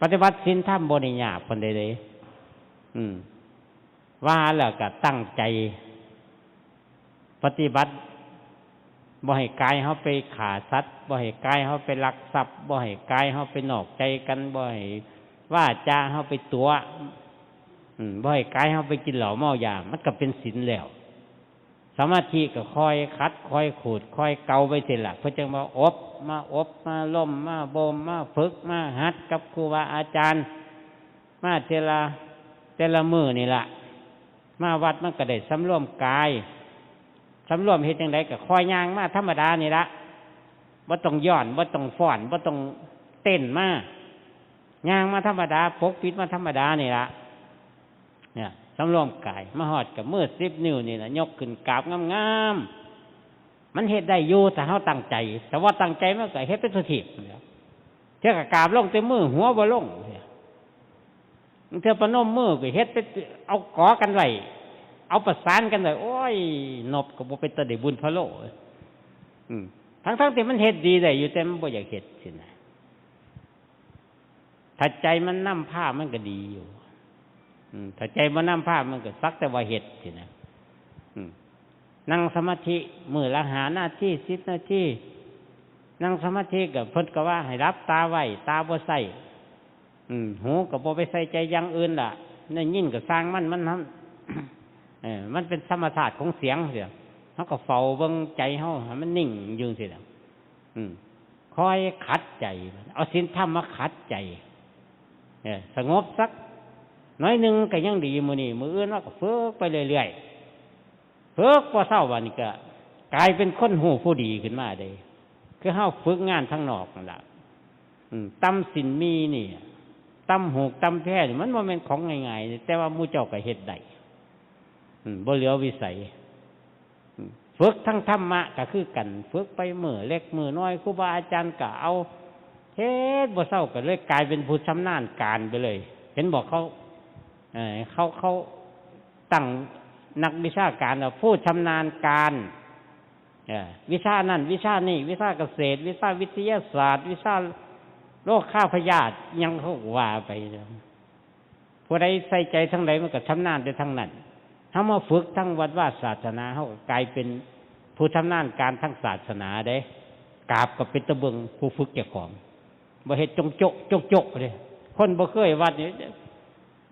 ปฏิบัติศีลธรรมบ่ได้ยากปานใดเด้ อืม ว่าแล้วก็ตั้งใจปฏิบัติ บ่ให้กายเฮาไปฆ่าสัตว์ บ่ให้กายเฮาไปลักทรัพย์ บ่ให้กายเฮาไปนอกใจกัน บ่ให้วาจาเฮาไปตั๋ว อืม บ่ให้กายเฮาไปกินเหล้าเมายา มันก็เป็นศีลแล้ว สมาธิก็คอยขัด คอยขูด คอยเกาไปสิล่ะ เพิ่นจั่งมาอบ มาอบ มาล้ม มาบ่ม มาฝึก มาหัดกับครูบาอาจารย์ มาเทื่อละ แต่ละมื้อนี่ล่ะ มาวัดมันก็ได้สำรวมกาย สำรวมเฮ็ดจั่งใดก็คอยย่างมาธรรมดานี่ล่ะ บ่ต้องย้อน บ่ต้องฟ้อน บ่ต้องเต้นมา ย่างมาธรรมดา ปกปิดมาธรรมดานี่ล่ะ เนี่ย สำรวมกาย มาฮอดก็มือสิบนิ้วนี่ล่ะ ยกขึ้นกราบงามๆ มันเฮ็ดได้อยู่ ถ้าเฮาตั้งใจ แต่ว่าตั้งใจมันก็เฮ็ดไปทั่วทีบนั่นแหละ เทื่อก็กราบลงแต่มือ หัวบ่ลง เทื่อประนมมือก็เฮ็ดไป เอากอกันไว้ เอาประสานกันไว้ โอ้ย นบก็บ่เป็นตาได้บุญพะโล้ อืม ทั้งๆที่มันเฮ็ดดีได้อยู่ แต่มันบ่อยากเฮ็ดสินะ ถ้าใจมันนำพามันก็ดีอยู่ อืม ถ้าใจบ่นำพามันก็สักแต่ว่าเฮ็ดสินะ อืม นั่งสมาธิมื้อละห้านาที สิบนาที นั่งสมาธิก็เพิ่นก็ว่าให้หลับตาไว้ ตาบ่ใส่ อืม หูก็บ่ไปใส่ใจอย่างอื่นล่ะ ได้ยินก็ซ่างมัน มันทำ เออ มันเป็นธรรมชาติของเสียงเสีย เฮาก็เฝ้าเบิ่งใจเฮาให้มันนิ่งอยู่จั่งซี้ล่ะ อืม คอยขัดใจมัน เอาศีลธรรมมาขัดใจ เออ สงบสักหน่อยหนึ่งก็ยังดี มื้อนี้มื้ออื่นเราก็ฝึกไปเรื่อยๆ ฝึกบ่เซา บัดนี้ก็กลายเป็นคนฮู้ผู้ดีขึ้นมาเด้ คือเฮาฝึกงานทางนอกนั่นล่ะ อืม ตำศีลมีนี่ ตำฮูกตำแพรนี่ มันบ่แม่นของง่ายๆ แต่ว่าหมู่เจ้าก็เฮ็ดได้ อืม บ่เหลือวิสัย อืม ฝึกทั้งธรรมะก็คือกัน ฝึกไปมื้อเล็กมื้อน้อย ครูบาอาจารย์ก็เอา เฮ็ดบ่เซา ก็เลยกลายเป็นผู้ชำนาญการไปเลย เห็นบอกเขา เอ่อ เขา เขาตั้งนักวิชาการว่าผู้ชำนาญการ เอ่อ วิชานั้น วิชานี้ วิชาเกษตร วิชาวิทยาศาสตร์ วิชาโรคฆ่าพยาธิ หยังเขาก็ว่าไป ผู้ใดใส่ใจทางใดมันก็ชำนาญไปทางนั้น เฮามาฝึกทางวัดวาศาสนา เฮาก็กลายเป็นผู้ชำนาญการทางศาสนาเด้ กราบก็เป็นตาเบิ่งผู้ฝึกเจ้าของ บ่เฮ็ดจงโจ๊ะจงโจ๊ะเด้ คนบ่เคยวัดนี่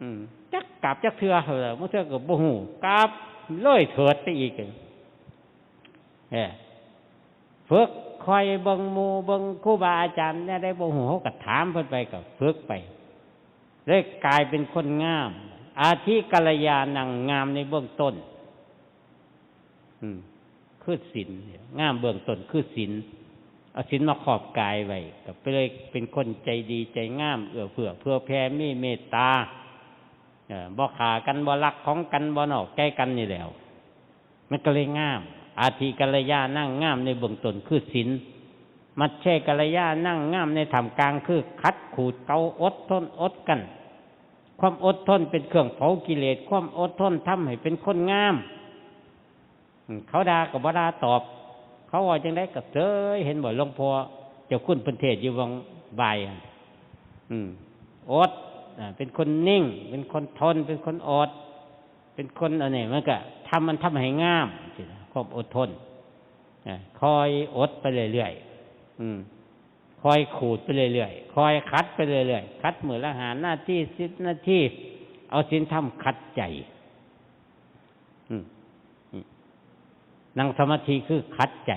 อืม จักกราบจักเทื่อ เออ บางเทื่อก็บ่ฮู้ กราบเลยเถิดไปอีก เออ ฝึกคอยเบิ่งหมู่เบิ่งครูบาอาจารย์แนวใดบ่ฮู้ เฮาก็ถามเพิ่นไป ก็ฝึกไป เลยกลายเป็นคนงาม อาทิกัลยาณัง งามในเบื้องต้น อืม คือศีล งามเบื้องต้นคือศีล เอาศีลมาครอบกายไว้ ก็เลยเป็นคนใจดีใจงาม เอื้อเฟื้อเผื่อแผ่ มีเมตตา เอ่อ บ่ฆ่ากัน บ่ลักของกัน บ่นอกใจกันนี่แหล้ว มันก็เลยงาม อาทิกัลยาณัง งามในเบื้องต้นคือศีล มัชฌิกัลยาณัง งามในท่ามกลาง คือขัดขูดเกลา อดทนอดกลั้น ความอดทนเป็นเครื่องเผากิเลส ความอดทนทำให้เป็นคนงาม อืม เขาด่าก็บ่ด่าตอบ เขาว่าจั่งใดก็เฉย เห็นบ่ หลวงพ่อเจ้าคุณเพิ่นเทศน์อยู่วังบ่ายอะ อืม อด อ่า เป็นคนนิ่ง เป็นคนทน เป็นคนอด เป็นคนอันนี้ มันก็ทำ มันทำให้งามสินะ ความอดทน อ่า คอยอดไปเรื่อยๆ อืม คอยขูดไปเรื่อยๆ คอยขัดไปเรื่อยๆ ขัดมื้อละห้านาที สิบนาที เอาศีลธรรมขัดใจ อืม อืม นั่งสมาธิคือขัดใจ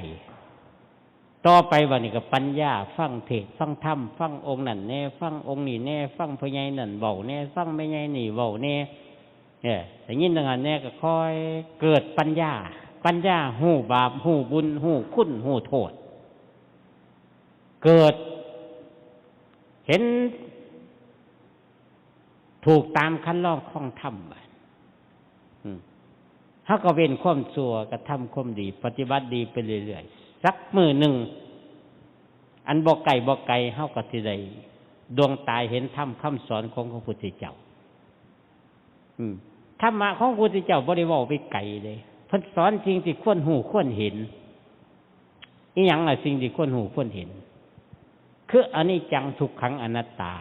ต่อไปบัดนี้ก็ปัญญา ฟังเทศน์ ฟังธรรม ฟังองค์นั่นแหน่ ฟังองค์นี้แหน่ ฟังพ่อใหญ่นั่นเว้าแหน่ ฟังแม่ใหญ่นี่เว้าแหน่ เออ ได้ยินจั่งนั้นแหน่ ก็ค่อยเกิดปัญญา ปัญญาฮู้บาป ฮู้บุญ ฮู้คุณ ฮู้โทษ เกิดเห็นถูกตามคันลองของธรรมบัด อืม เฮาก็เว้นความชั่ว กระทำความดี ปฏิบัติดีไปเรื่อยๆ สักมื้อหนึ่ง อันบ่ไกลบ่ไกล เฮาก็สิได้ดวงตาเห็นธรรมคำสอนของพระพุทธเจ้า อืม ธรรมะของพระพุทธเจ้าบ่ได้เว้าไปไกลเลย เพิ่นสอนสิ่งที่ควรฮู้ควรเห็น อีหยังล่ะสิ่งที่ควรฮู้ควรเห็น คืออนิจจัง ทุกขัง อนัตตา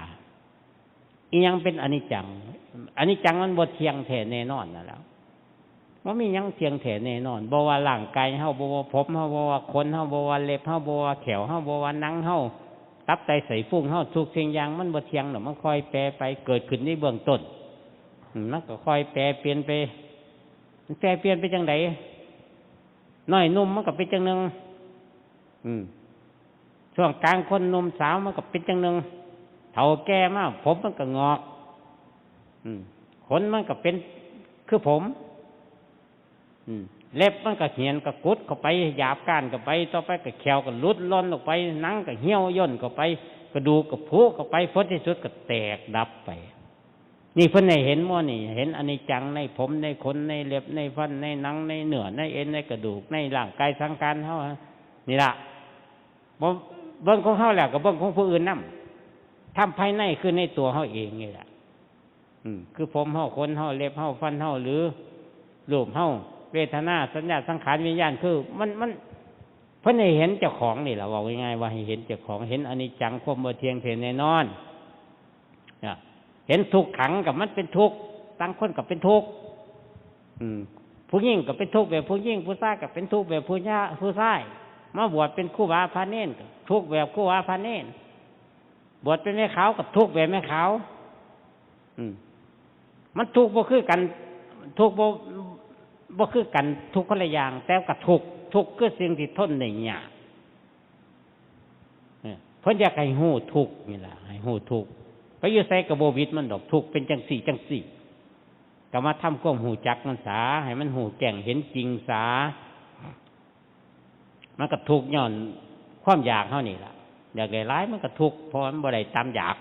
อีหยังเป็นอนิจจัง อนิจจังมันบ่เที่ยงแท้แน่นอนนั่นแหละ บ่มีหยังเที่ยงแท้แน่นอน บ่ว่าร่างกายเฮา บ่ว่าผมเฮา บ่ว่าขนเฮา บ่ว่าเล็บเฮา บ่ว่าแข้วเฮา บ่ว่าหนังเฮา ตับไตไส้พุงเฮา ทุกสิ่งอย่างมันบ่เที่ยงดอก มันค่อยแปรไป เกิดขึ้นในเบื้องต้น อืม มันก็ค่อยแปรเปลี่ยนไป มันแปรเปลี่ยนไปจั่งใด น้อยหนุ่มมันก็เป็นจั่งหนึ่ง อืม ช่วงกลางคนหนุ่มสาวมันก็เป็นจั่งหนึ่ง เฒ่าแก่มาผมมันก็งอก อืม ขนมันก็เป็นคือผม อืม เล็บมันก็เหี่ยนก็กุดเข้าไป หยาบก้านเข้าไป ต่อไปก็แข้วก็หลุดล่อนออกไป หนังก็เหี่ยวย่นเข้าไป กระดูกก็ผุเข้าไป ผลที่สุดก็แตกดับไป นี่เพิ่นให้เห็นหมดนี่ เห็นอนิจจังในผมในขนในเล็บในฟันในหนังในเนื้อในเอ็นในกระดูกในร่างกายสังขารเฮา นี่ล่ะ บ่เบิ่งของเฮาแล้วก็เบิ่งของผู้อื่นนำ ธรรมภายในคือในตัวเฮาเองนี่ล่ะ อืม คือผมเฮา ขนเฮา เล็บเฮา ฟันเฮา หรือรูปเฮา เวทนา สัญญา สังขาร วิญญาณ คือมัน มัน เพิ่นให้เห็นเจ้าของนี่ล่ะ เว้าง่ายๆ ว่าให้เห็นเจ้าของ เห็นอนิจจัง ความบ่เที่ยงแท้แน่นอน เนี่ย เห็นทุกขังก็มันเป็นทุกข์ ต่างคนก็เป็นทุกข์ อืม ผู้หญิงก็เป็นทุกข์แบบผู้หญิง ผู้ชายก็เป็นทุกข์แบบผู้ญา ผู้ชาย มาบวชเป็นครูบาพระเณรก็ทุกข์แบบครูบาพระเณร บวชเป็นแม่ขาวก็ทุกข์แบบแม่ขาว อืม มันทุกข์บ่คือกัน ทุกข์บ่ บ่คือกัน ทุกข์คนละอย่าง แต่ก็ทุกข์ ทุกข์คือสิ่งที่ทนได้ยาก เออ เพิ่นอยากให้ฮู้ทุกข์นี่ล่ะ ให้ฮู้ทุกข์ ไปอยู่ไสก็บ่หวิดมันดอก ทุกข์เป็นจั่งซี้จั่งซี้ ก็มาทำความฮู้จักมันซะ ให้มันฮู้แจ้งเห็นจริงซะ มันก็ทุกข์ย้อนความอยากเฮานี่ล่ะ อยากได้หลายมันก็ทุกข์ เพราะมันบ่ได้ตามอยาก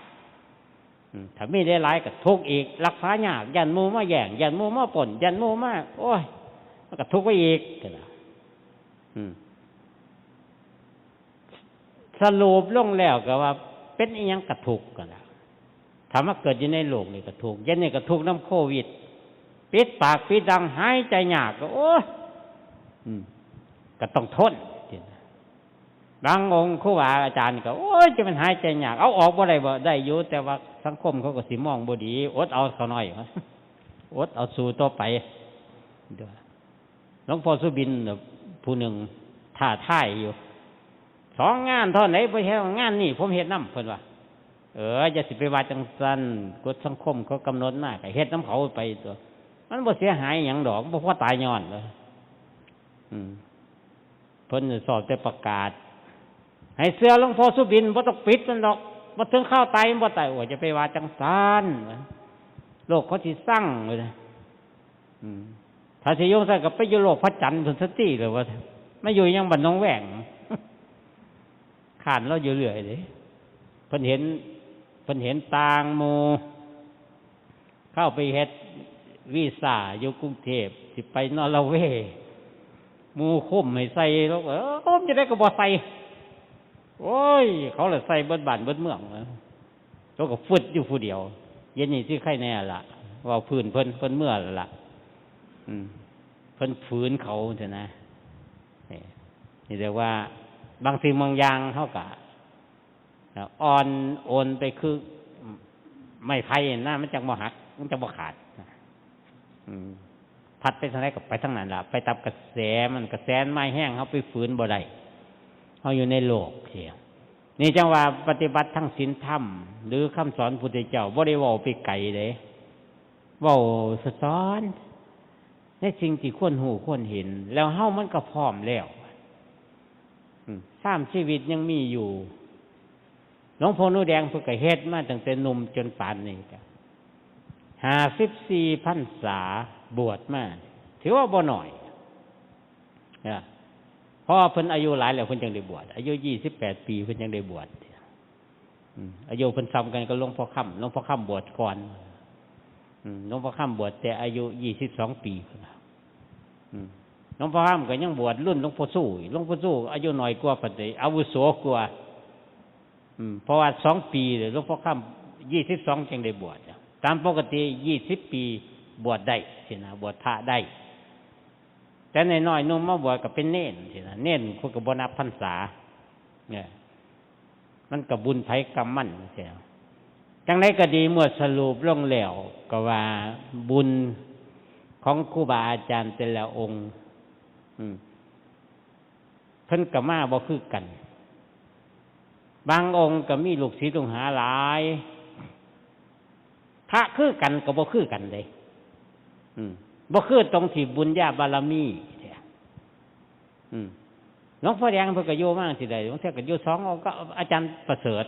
อืม ถ้ามีได้หลายก็ทุกข์อีก รักษายาก ย้านหมู่มาแย่ง ย้านหมู่มาปล้น ย้านหมู่มา โอ้ย มันก็ทุกข์ไปอีก อืม สรุปลงแล้วก็ว่าเป็นอิหยังก็ทุกข์ก็แล้ว ถ้ามาเกิดอยู่ในโลกนี่ก็ทุกข์ เดี๋ยวนี้ก็ทุกข์นำโควิด ปิดปากปิดดัง หายใจยากก็ โอ้ย อืม ก็ต้องทน บางองค์ครูบาอาจารย์ก็ โอ้ย จะมันหายใจยาก เอาออกบ่ได้บ่ ได้อยู่ แต่ว่าสังคมเขาก็สิมองบ่ดี อดเอาซะหน่อย อดเอาสู้ต่อไป หลวงพ่อสุบินน่ะ ผู้หนึ่งท้าทายอยู่ สองงานเท่าไหนบ่เฮ็ด งานนี่ผมเฮ็ดนำ เพิ่นว่า เออ อย่าสิไปว่าจั่งซั้น กฎสังคมเขากำหนดมา ก็เฮ็ดนำเขาไปตั๊ว มันบ่เสียหายหยังดอก บ่พอตายย้อนเด้อ อืม เพิ่นชอบแต่ประกาศ ให้เชื่อหลวงพ่อสุบิน บ่ต้องปิดมันดอก บ่ถึงคราวตายมันบ่ตาย โอ้ย อย่าไปว่าจั่งซั้น โลกเขาสิซังเลยนะ อืม ถ้าสิอยู่ซั่นก็ไปอยู่โลกพระจันทร์พุ้นซะติ หรือว่า มาอยู่หยังบ้านหนองแวง ค้านลาวอยู่เรื่อยเด้ เพิ่นเห็น เพิ่นเห็นต่างหมู่ เข้าไปเฮ็ดวีซ่าอยู่กรุงเทพฯ สิไปนอร์เวย์ หมู่คุมให้ใส่ ลาวก็ เออ คุมจั่งใดก็บ่ใส่ โอ้ย เขาละใส่เบิดบ้านเบิดเมือง ลาวก็ฟึดอยู่ผู้เดียว เดี๋ยวนี้สิไคแน่ล่ะ เว้าพื้นเพิ่น เพิ่นเมือแล้วล่ะ อืม เพิ่นฝืนเขาซั่นนะ นี่ นี่เรียกว่า บางสิ่งบางอย่างเฮาก็ อ่อนโอนไปคือไม้ไผ่นะ มันจั่งบ่หัก มันจั่งบ่ขาด อืม พัดไปทางใดก็ไปทางนั้นล่ะ ไปตามกระแสมัน กระแสมันมาแฮง เฮาไปฝืนบ่ได้ เฮาอยู่ในโลกเสีย นี่จั่งว่าปฏิบัติทางศีลธรรม หรือคำสอนพุทธเจ้า บ่ได้เว้าไปไกลเด้ เว้าสอนในสิ่งที่ควรรู้ควรเห็น แล้วเฮามันก็พร้อมแล้ว อืม สามชีวิตยังมีอยู่ หลวงพ่อหนูแดงเพิ่นก็เฮ็ดมาตั้งแต่หนุ่มจนปานนี้ก็ ห้าสิบสี่พรรษาบวชมา ถือว่าบ่น้อย นะ เพราะว่าเพิ่นอายุหลายแล้วเพิ่นจั่งได้บวช อายุยี่สิบแปดปีเพิ่นจั่งได้บวช อืม อายุเพิ่นส่ำกันกับหลวงพ่อค่ำ หลวงพ่อค่ำบวชก่อน อืม หลวงพ่อค่ำบวชแต่อายุยี่สิบสองปีพุ้นน่ะ อืม หลวงพ่อค่ำก็ยังบวชรุ่นหลวงพ่อสู้อีก หลวงพ่อสู้อายุน้อยกว่าปานใด อาวุโสกว่า อืม เพราะว่าสองปีเนี่ย หลวงพ่อค่ำยี่สิบสองจั่งได้บวชอะ ตามปกติยี่สิบปีบวชได้สินะ บวชพระได้ แต่น้อยๆหนุ่มมาบวชก็เป็นเณรสินะ เณรเพิ่นก็บ่นับพรรษา เนี่ย มันก็บุญไผกรรมมันสินะ จั่งใดก็ดี เมื่อสรุปลงแล้วก็ว่าบุญของครูบาอาจารย์แต่ละองค์ อืม เพิ่นก็มาบ่คือกัน บางองค์ก็มีลูกศิษย์ลูกหาหลาย พระคือกันก็บ่คือกันเด้ อืม บ่คือตรงที่บุญญาบารมีเด้ อืม หลวงพ่อแดงเพิ่นก็อยู่มาจั่งซี้ได้ บางเทื่อก็อยู่สององค์ ก็อาจารย์ประเสริฐ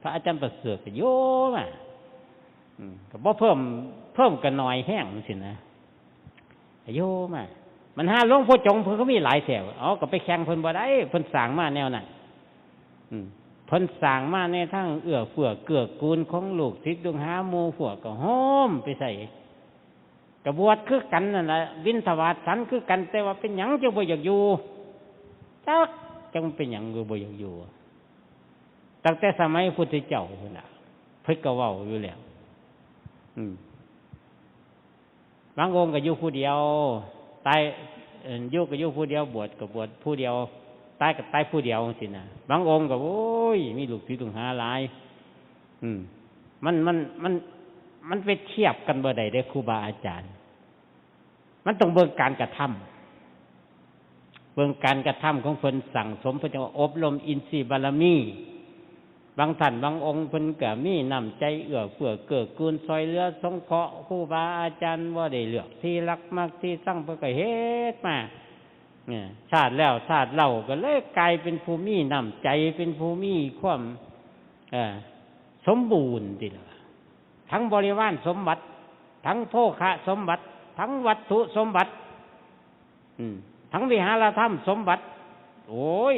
พระอาจารย์ประเสริฐก็อยู่มา อืม ก็บ่เพิ่ม เพิ่มก็น้อยแฮงจั่งซี้นะ โยมา มันหาหลวงพ่อจงเพิ่นก็มีหลายแถว เอาก็ไปแข่งเพิ่นบ่ได้ เพิ่นสร้างมาแนวนั้น อืม เพิ่นสร้างมาในทางเอื้อเฟื้อเกื้อกูลของลูกศิษย์ลูกหาหมู่พวกก็โฮมไปใส่ ก็บวชคือกันนั่นล่ะ บิณฑบาตฉันคือกัน แต่ว่าเป็นหยังจั่งบ่อยากอยู่ จักจั่งเป็นหยังคือบ่อยากอยู่ ตั้งแต่สมัยพุทธเจ้าพุ้นน่ะ เพิ่นก็เว้าอยู่แล้ว อืม บางองค์ก็อยู่ผู้เดียว ตาย เอิ่น อยู่ก็อยู่ผู้เดียว บวชก็บวชผู้เดียว ตายก็ตายผู้เดียวจั่งซี้นะ บางองค์ก็ โอ้ย มีลูกศิษย์ลูกหาหลาย อืม มัน มัน มัน มันไปเทียบกันบ่ได้เด้ ครูบาอาจารย์ มันต้องเบิ่งการกระทำ เบิ่งการกระทำของเพิ่นสั่งสม เพิ่นจั่งว่าอบรมอินทรีย์บารมี บางท่านบางองค์เพิ่นก็มีน้ำใจเอื้อเฟื้อเกื้อกูล ซ่อยเหลือสงเคราะห์ครูบาอาจารย์ บ่ได้เลือกที่รักมักที่ชัง เพิ่นก็เฮ็ดมา เนี่ย ชาติแล้วชาติเล่าก็เลยกลายเป็นผู้มีน้ำใจ เป็นผู้มีความ เอ่อ สมบูรณ์ติล่ะ ทั้งบริวารสมบัติ ทั้งโภคะสมบัติ ทั้งวัตถุสมบัติ อืม ทั้งวิหารธรรมสมบัติ โอ้ย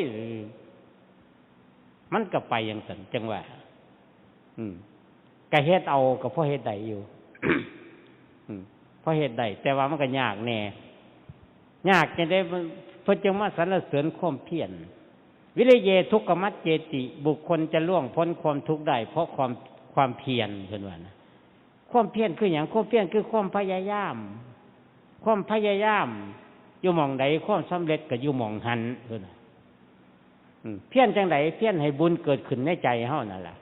มันก็ไปจั่งซั้น จั่งว่า อืม ก็เฮ็ดเอา ก็พอเฮ็ดได้อยู่ อืม พอเฮ็ดได้ แต่ว่ามันก็ยากแน่ ยากจั่งใด๋ เพิ่น เพิ่นจึงมาสรรเสริญความเพียร วิริเย ทุกขมัจเจติ บุคคลจะล่วงพ้นความทุกข์ได้เพราะความ ความเพียร เพิ่นว่านะ ความเพียรคือหยัง ความเพียรคือความพยายาม ความพยายามอยู่หม่องใด ความสำเร็จก็อยู่หม่องหั้น เพิ่นว่า อืม เพียรจั่งใด เพียรให้บุญเกิดขึ้นในใจเฮานั่นล่ะ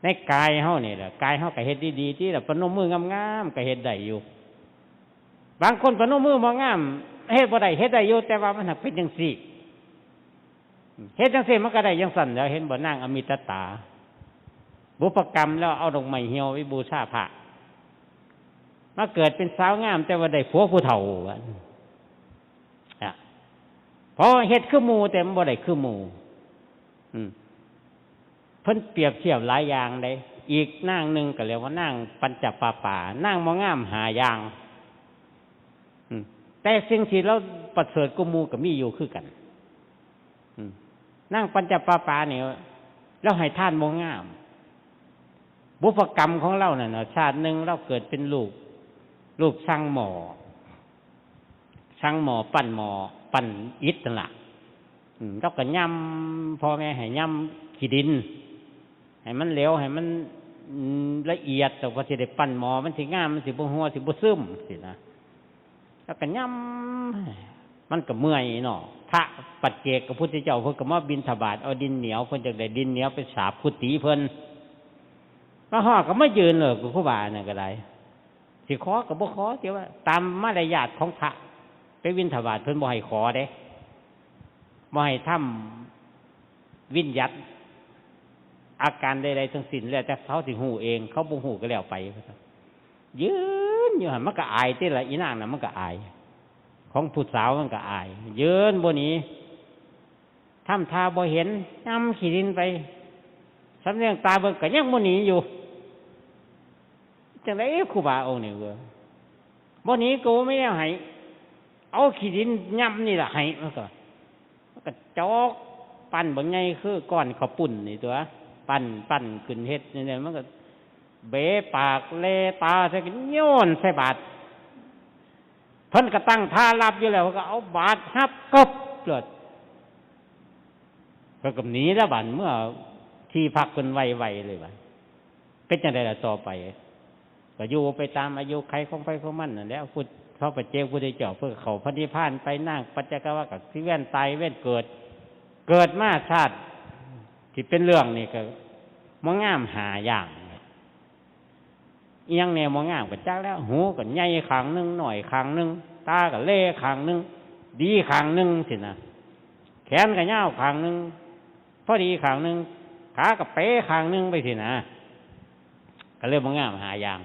ในกายเฮานี่แหละ กายเฮาก็เฮ็ดดีๆ ติล่ะ ประนมมืองามๆ ก็เฮ็ดได้อยู่ บางคนประนมมือบ่งาม เฮ็ดบ่ได้ เฮ็ดได้อยู่ แต่ว่ามันหากเป็นจั่งซี้ เฮ็ดจั่งซี้มันก็ได้จั่งซั้นแหล้ว เห็นบ่ นางอมิตตา บุพกรรมแล้วเอาดอกไม้เหี่ยวไปบูชาพระ มาเกิดเป็นสาวงามแต่ว่าได้ผัวผู้เฒ่า ว่า อ่ะ เพราะเฮ็ดคือหมู่แต่มันบ่ได้คือหมู่ อืม เพิ่นเปรียบเทียบหลายอย่างเด้ อีกนางหนึ่งก็เรียกว่านางปัญจปาปา นางบ่งามห้าอย่าง อืม แต่สิ่งที่ลาวประเสริฐกว่าหมู่ก็มีอยู่คือกัน อืม นางปัญจปาปานี่ ลาวให้ทานบ่งาม บุพกรรมของลาวนั่นน่ะ ชาติหนึ่งลาวเกิดเป็นลูก ลูกช่างหม้อ ช่างหม้อปั้นหม้อ ปั้นอิฐนั่นล่ะ อืม ลาวก็ย่ำ พ่อแม่ให้ย่ำขี้ดิน ให้มันเหลว ให้มัน อืม ละเอียด แต่กว่าสิได้ปั้นหม้อ มันสิงาม มันสิบ่หัว สิบ่ซึมซี้นะ ลาวก็ย่ำ มันก็เมื่อยเนาะ พระปัจเจกพุทธเจ้าเพิ่นก็มาบิณฑบาต เอาดินเหนียว เพิ่นจักได้ดินเหนียวไปสาบกุฏิเพิ่น มาฮอดก็มายืนเลย ครูบานั่นก็ได้ สิขอก็บ่ขอ แต่ว่าตามมารยาทของพระ ไปบิณฑบาตเพิ่นบ่ให้ขอเด้ บ่ให้ทำวิญญัติอาการใดๆทั้งสิ้น แล้วแต่เขาสิฮู้เอง เขาบ่ฮู้ก็แล้วไป ยืนอยู่หั่น มันก็อายติล่ะ อีนางน่ะมันก็อาย ของผู้สาวมันก็อาย ยืนบ่หนี ทำท่าบ่เห็น ย่ำขี้ดินไป สำเนียงตาเบิ่งก็ยังบ่หนีอยู่ จั่งใด๋ครูบาองค์นี้เว้ย บ่หนีก็บ่มีแนวให้ เอาขี้ดินย่ำนี่ล่ะให้ มันก็ มันก็จอก ปั้นบักใหญ่คือก้อนข้าวปุ้นนี่ตั่ว ปั้น ปั้นขึ้นเฮ็ดนี่แหละ มันก็เบะปากแล่ตาใส่ ก็โยนใส่บาตร เพิ่นก็ตั้งท่ารับอยู่แล้ว ก็เอาบาตรฮับกึบโลด เพิ่นก็หนีแล้วบาด เมือที่พักเพิ่นไวๆเลยบาด เป็นจั่งใด๋ล่ะต่อไป ก็อยู่ไปตามอายุขัยของไผของมันนั่นแหละ พุทธ พระปัจเจกพุทธเจ้าเพิ่นก็เข้าพระนิพพานไป นางปัญจกวาก็สิเวียนตายเวียนเกิด เกิดมาชาติที่เป็นเรื่องนี่ก็บ่งามห้าอย่าง อีหยังแหน่บ่งามก็จักแล้ว หูก็ใหญ่ข้างหนึ่ง น้อยข้างหนึ่ง ตาก็แลข้างหนึ่ง ดีข้างหนึ่งซี้นะ แขนก็ยาวข้างหนึ่ง พอดีข้างหนึ่ง ขาก็เป๋ข้างหนึ่งไปซี้นะ ก็เลยบ่งามห้าอย่าง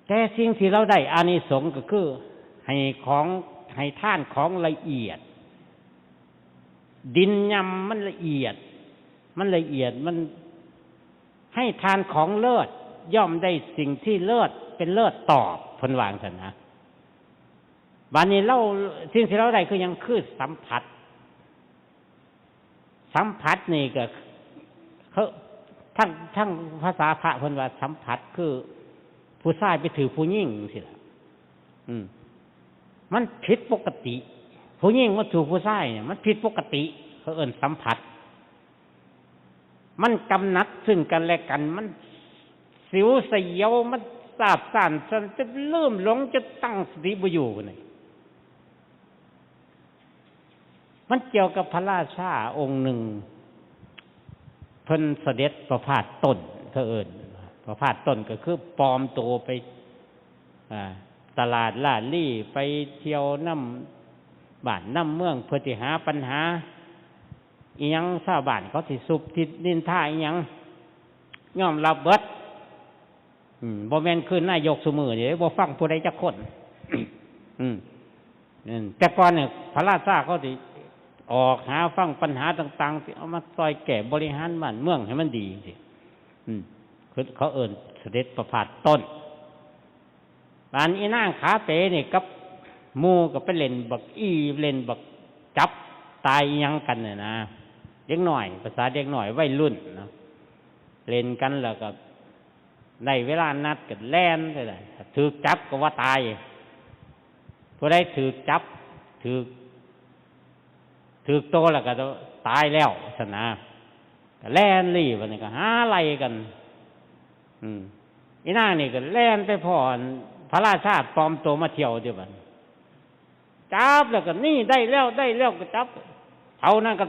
แต่สิ่งที่ลาวได้อานิสงส์ก็คือ ให้ของ ให้ทานของละเอียด ดินย่ำมันละเอียด มันละเอียด มัน ให้ทานของเลิศ ย่อมได้สิ่งที่เลิศ เป็นเลิศตอบ เพิ่นว่าจั่งซั้นนะ บาดนี้ลาว สิ่งที่ลาวได้คือหยัง คือสัมผัส สัมผัสนี่ก็ เขา ทั้ง ทั้งภาษาพระเพิ่นว่าสัมผัสคือผู้ชายไปถือผู้หญิงจั่งซี้ล่ะ อืม มันผิดปกติ ผู้หญิงมาถือผู้ชายเนี่ย มันผิดปกติ เขาเอิ้นสัมผัส มันกำหนัดซึ่งกันและกัน มันสิวสยอง มันซาบซ่าน จนลืมหลง จนตั้งสติบ่อยู่นี่ มันเกี่ยวกับพระราชาองค์หนึ่ง เพิ่นเสด็จประพาสต้น เขาเอิ้นประพาสต้นก็คือปลอมตัวไป อ่า ตลาดลาดลี ไปเที่ยวนำบ้านนำเมือง เพื่อสิหาปัญหา อิหยังชาวบ้านเขาสิซุบซิบนินทาอิหยัง ยอมรับเบิด อืม บ่แม่นคือนายกซุมื้อนี้ บ่ฟังผู้ใดจักคน อืม อืม แต่ก่อนเนี่ย พระราชาเขาสิออกหาฟังปัญหาต่างๆ สิเอามาซอยแก้บริหารบ้านเมืองให้มันดีจั่งซี้ อืม คือเขาเอิ้นเสด็จประพาสต้น บาดอีนางขาเป๋นี่กับหมู่ก็ไปเล่นบักอี้ เล่นบักจับตายอิหยังกันน่ะนะ เด็กน้อย ภาษาเด็กน้อยวัยรุ่นเนาะ เล่นกันแล้วก็ได้เวลานัดก็แล่นไปเลย ถืกจับก็ว่าตาย ผู้ใดถืกจับ ถืก ถืกโตแล้วก็ตายแล้วซั่นนะ ก็แล่นหลีบ บัดนี้ก็หาไล่กัน อืม อีนางนี่ก็แล่นไปพ้อพระราชาปลอมตัวมาเที่ยวเด้บัดนี้ จับแล้วก็นี่ ได้แล้ว ได้แล้ว ก็จับ เท่านั้นก็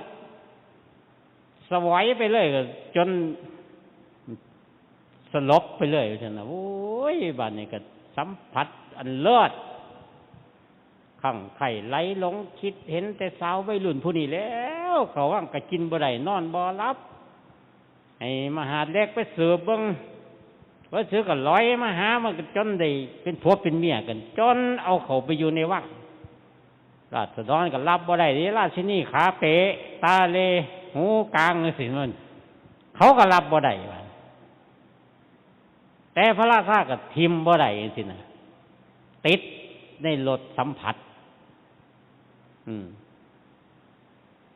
สวยไปเลย ก็จนสลบไปเลยซั่นนะ โอ้ย บัดนี้ก็สัมผัสอันเลิศ คลั่งไคล้ไหลหลง คิดเห็นแต่สาววัยรุ่นผู้นี้แล้ว เข้าวังก็กินบ่ได้ นอนบ่หลับ ให้มหาดเล็กไปสืบเบิ่ง ว่าสืบก็ลอยมาหามันก็จนได้เป็นผัวเป็นเมียกัน จนเอาเขาไปอยู่ในวัง ราษฎรก็รับบ่ได้เด้ ราชินีขาเป๋ ตาเหล่ หูกลางจังซี้ มัน เขาก็รับบ่ได้ว่า แต่พระราชาก็ถิ่มบ่ได้จังซี้นะ ติดในรสสัมผัส อืม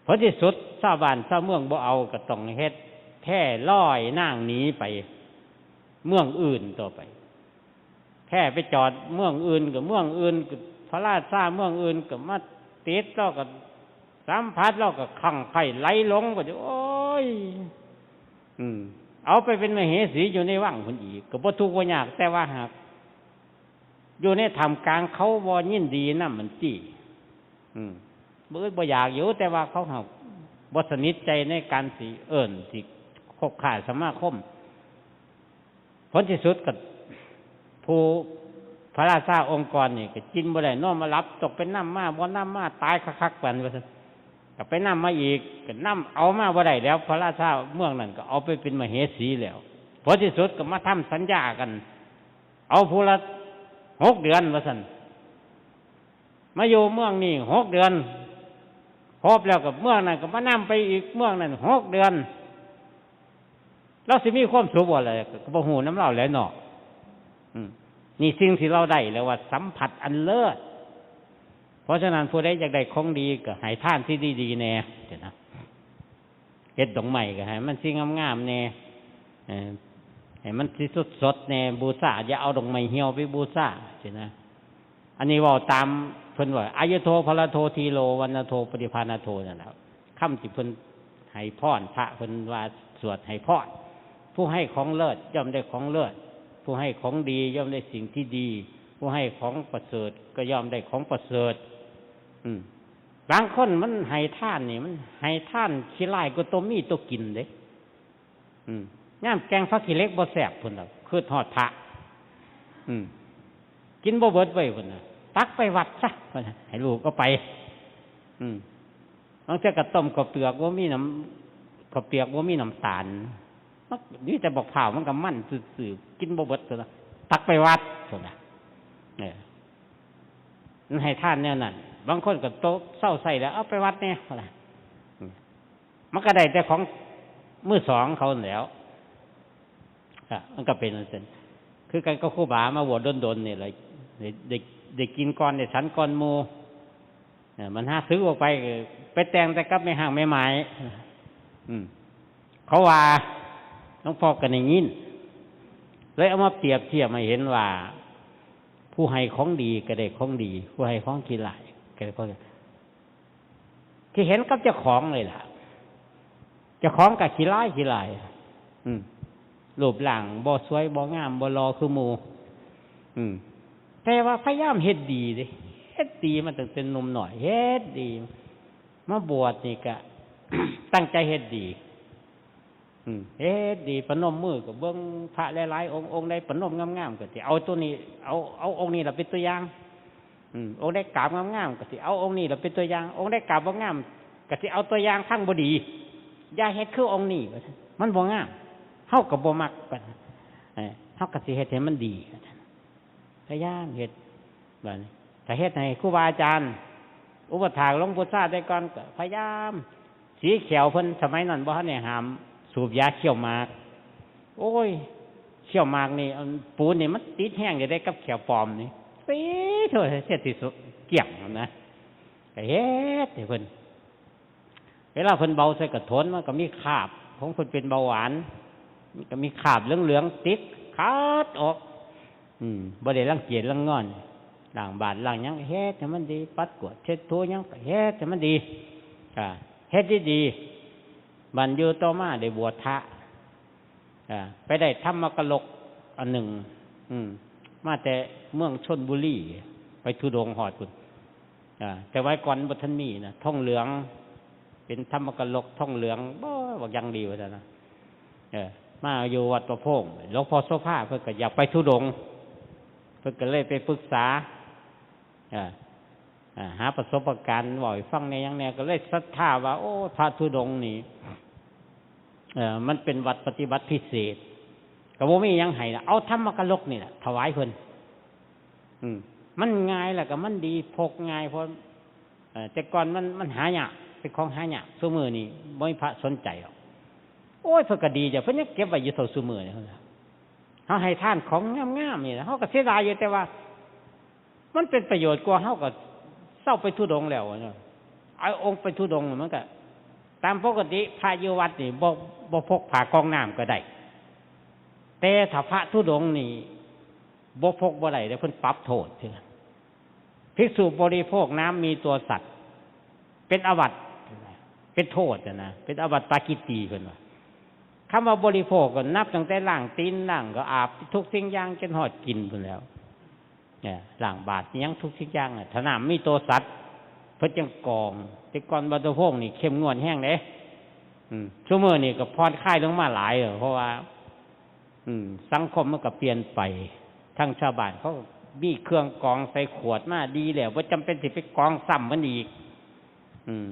ผลที่สุดชาวบ้านชาวเมืองบ่เอา ก็ต้องเฮ็ดแพลอยนางหนีไปเมืองอื่นต่อไป แพไปจอดเมืองอื่น ก็เมืองอื่นก็ พระราชาเมืองอื่นก็มาติด แล้วก็สัมผัส แล้วก็คลั่งไคล้ไหลหลง ก็จะ โอ้ย อืม เอาไปเป็นมเหสีอยู่ในวังพุ้นอีก ก็บ่ทุกข์บ่ยาก แต่ว่าหากอยู่ในท่ามกลางเขาบ่ยินดีนำมันติ อืม บ่อึดบ่อยากอยู่ แต่ว่าเขาหากบ่สนิทใจในการสิเอิ้นสิคบค้าสมาคม ผลที่สุดก็ผู้พระราชาองค์กรนี่ก็กินบ่ได้นอนบ่หลับ ต้องไปนำมา บ่นำมาตายคักๆ ปานว่าซั่น ก็ไปนำมาอีก ก็นำเอามาบ่ได้แล้ว พระราชาเมืองนั้นก็เอาไปเป็นมเหสีแล้ว ผลที่สุดก็มาทำสัญญากัน เอาผู้ละหกเดือนว่าซั่น มาอยู่เมืองนี้หกเดือน ครบแล้วก็เมืองนั้นก็มานำไปอีกเมืองนั้นหกเดือน เราสิมีความสุขบ่ล่ะ ก็บ่ฮู้นำเราแหล้วเนาะ อืม นี่สิ่งที่เราได้แล้วว่าสัมผัสอันเลิศ เพราะฉะนั้นผู้ใดอยากได้ของดีก็ให้ทานที่ดีๆ แหน่ เด้อนะ เฮ็ดดอกไม้ก็ให้มันสิงามๆ แหน่ เออ ให้มันสิสดๆ แหน่ บูชา อย่าเอาดอกไม้เหี่ยวไปบูชา ซี้นะ อันนี้เว้าตามเพิ่นว่า อายุโท พละโท ทีโล วัณโท ปฏิภาณโท นั่นแหละ คำที่เพิ่นให้พร พระเพิ่นว่าสวดให้พร ผู้ให้ของเลิศย่อมได้ของเลิศ ผู้ให้ของดีย่อมได้สิ่งที่ดี ผู้ให้ของประเสริฐก็ย่อมได้ของประเสริฐ อืม บางคนมันให้ทานนี่ มันให้ทานขี้ร้ายกว่าตัวมีตัวกินเด้ อืม ยามแกงผักขี้เหล็กบ่แซ่บพุ้นน่ะ คิดฮอดพระ อืม กินบ่เบิดเว้ยพุ้นน่ะ ตักไปวัดซะ พุ้นน่ะ ให้ลูกเอาไป อืม บางเทื่อก็ต้มข้าวเปลือกบ่มีน้ำ ข้าวเปียกบ่มีน้ำตาล มันมีแต่บักพร้าว มันก็มันซื่อๆ กินบ่เบิดพุ้นน่ะ ตักไปวัดพุ้นน่ะ เออ มันให้ทานแนวนั้น บางคนก็โตะเซาใส่แล้ว เอาไปวัดแหน่พุ้นน่ะ อืม มันก็ได้แต่ของมือสองเขานั่นแหล้ว อ่ะ มันก็เป็นจั่งซั้น คือกันกับครูบามาบวชดนๆ นี่แหละ ได้ ได้ ได้กินก่อน ได้ฉันก่อนหมู่ เออ มันหาสึกออกไป ก็ไปแต่งแต่กับแม่ฮ้างแม่หมาย อืม เขาว่า หลวงพ่อก็ได้ยิน เลยเอามาเปรียบเทียบให้เห็นว่า ผู้ให้ของดีก็ได้ของดี ผู้ให้ของขี้ร้ายก็ได้ของ ที่เห็นกับเจ้าของเลยล่ะ เจ้าของก็ขี้ร้ายขี้ร้าย อืม รูปร่างบ่สวยบ่งามบ่หล่อคือหมู่ อืม แต่ว่าพยายามเฮ็ดดีเด้ เฮ็ดดีมาตั้งแต่หนุ่มน้อย เฮ็ดดี มาบวชนี่ก็ ตั้งใจเฮ็ดดี อืม เฮ็ดดี ประนมมือก็เบิ่งพระหลายๆ องค์ องค์ใดประนมงามๆ ก็สิเอาตัวนี้ เอา เอาองค์นี้ล่ะเป็นตัวอย่าง อืม องค์ใดกราบงามๆ ก็สิเอาองค์นี้ล่ะเป็นตัวอย่าง องค์ใดกราบบ่งาม ก็สิเอาตัวอย่างทางบ่ดี อย่าเฮ็ดคือองค์นี้ ว่าซั่น มันบ่งาม เฮาก็บ่มัก ว่าซั่น เออ เฮาก็สิเฮ็ดให้มันดี ว่าซั่น พยายามเฮ็ด บัดนี้ ถ้าเฮ็ดให้ครูบาอาจารย์ อุปัฏฐากหลวงปู่ชาแต่ก่อนก็พยายาม สีแข้วเพิ่นสมัยนั้นบ่ทันได้ห้ามสูบยาเคี้ยวหมาก โอ้ย เคี้ยวหมากนี่ อันปูนนี่มันติดแฮงอยู่เด้กับแข้วปลอมนี่ ตีโธ่ เสียที่สุด เกลี้ยงนะ ก็เฮ็ดให้เพิ่น เวลาเพิ่นเบาใส่กระโถน มันก็มีคราบของเพิ่นเป็นเบาหวาน มันก็มีคราบเหลืองๆ ติด ขัดออก อืม บ่ได้รังเกียจรังงอน ล้างบาตรล้างหยังก็เฮ็ดให้มันดี ปัดกวาดเช็ดถูหยังก็เฮ็ดให้มันดี อ่า เฮ็ดดีๆ บัดอยู่ต่อมาได้บวชพระ อ่า ไปได้ธรรมกลกอันหนึ่ง อืม มาแต่เมืองชลบุรี ไปธุดงค์ฮอดพุ้น อ่า แต่ไว้ก่อนบ่ทันมีนะ ทองเหลือง เป็นธรรมกลกทองเหลือง บ่ บักอย่างดีว่าซั่นนะ เออ มาอยู่วัดประโพง หลวงพ่อโสภาเพิ่นก็อยากไปธุดงค์ เพิ่นก็เลยไปปรึกษา อ่า อ่า หาประสบการณ์เว้าให้ฟังแหน่หยังแหน่ ก็เลยศรัทธาว่า โอ้ พระธุดงค์นี่ เอ่อมันเป็นวัดปฏิบัติพิเศษ ก็บ่มีหยังให้ละ เอาธรรมกลกนี่แหละถวายเพิ่น อืมมันง่ายแล้วก็มันดี พกง่าย เพราะ เอ่อแต่ก่อนมันมันหายาก เป็นของหายาก ซุมื้อนี้บ่มีพระสนใจหรอก โอ้ย เพิ่นก็ดีจ้ะ เพิ่นยังเก็บไว้อยู่เท่าซุมื้อนี่ เฮาให้ทานของงามๆนี่นะ เฮาก็เสียดายอยู่ แต่ว่ามันเป็นประโยชน์กว่า เฮาก็เซาไปธุดงค์แล้วเนาะ เอาองค์ไปธุดงค์มันก็ ตามปกติพระอยู่วัดนี่บ่บ่พกผ้ากรองน้ำก็ได้ แต่ถ้าพระธุดงค์นี่บ่พกบ่ได้เด้ เพิ่นปรับโทษเด้อ ภิกษุบริโภคน้ำมีตัวสัตว์ เป็นอาบัติ เป็นโทษนะ เป็นอาบัติปาจิตตีย์ เพิ่นว่า คำว่าบริโภคก็นับตั้งแต่ล้างตีน ล้างก็อาบ ทุกสิ่งอย่างจนฮอดกินพู้นแหล้ว เนี่ย ล้างบาตรอิหยังทุกสิ่งอย่างน่ะ ถ้าน้ำมีตัวสัตว์ เพิ่นจั่งกรอง แต่ก่อนบริโภคนี่เข้มงวดแฮงเด้ อืม ซุมื้อนี่ก็ผ่อนคลายลงมาหลายแล้ว เพราะว่า อืม สังคมมันก็เปลี่ยนไป ทั้งชาวบ้านเขามีเครื่องกรองใส่ขวดมาดีแล้ว บ่จำเป็นสิไปกรองซ้ำมันอีก อืม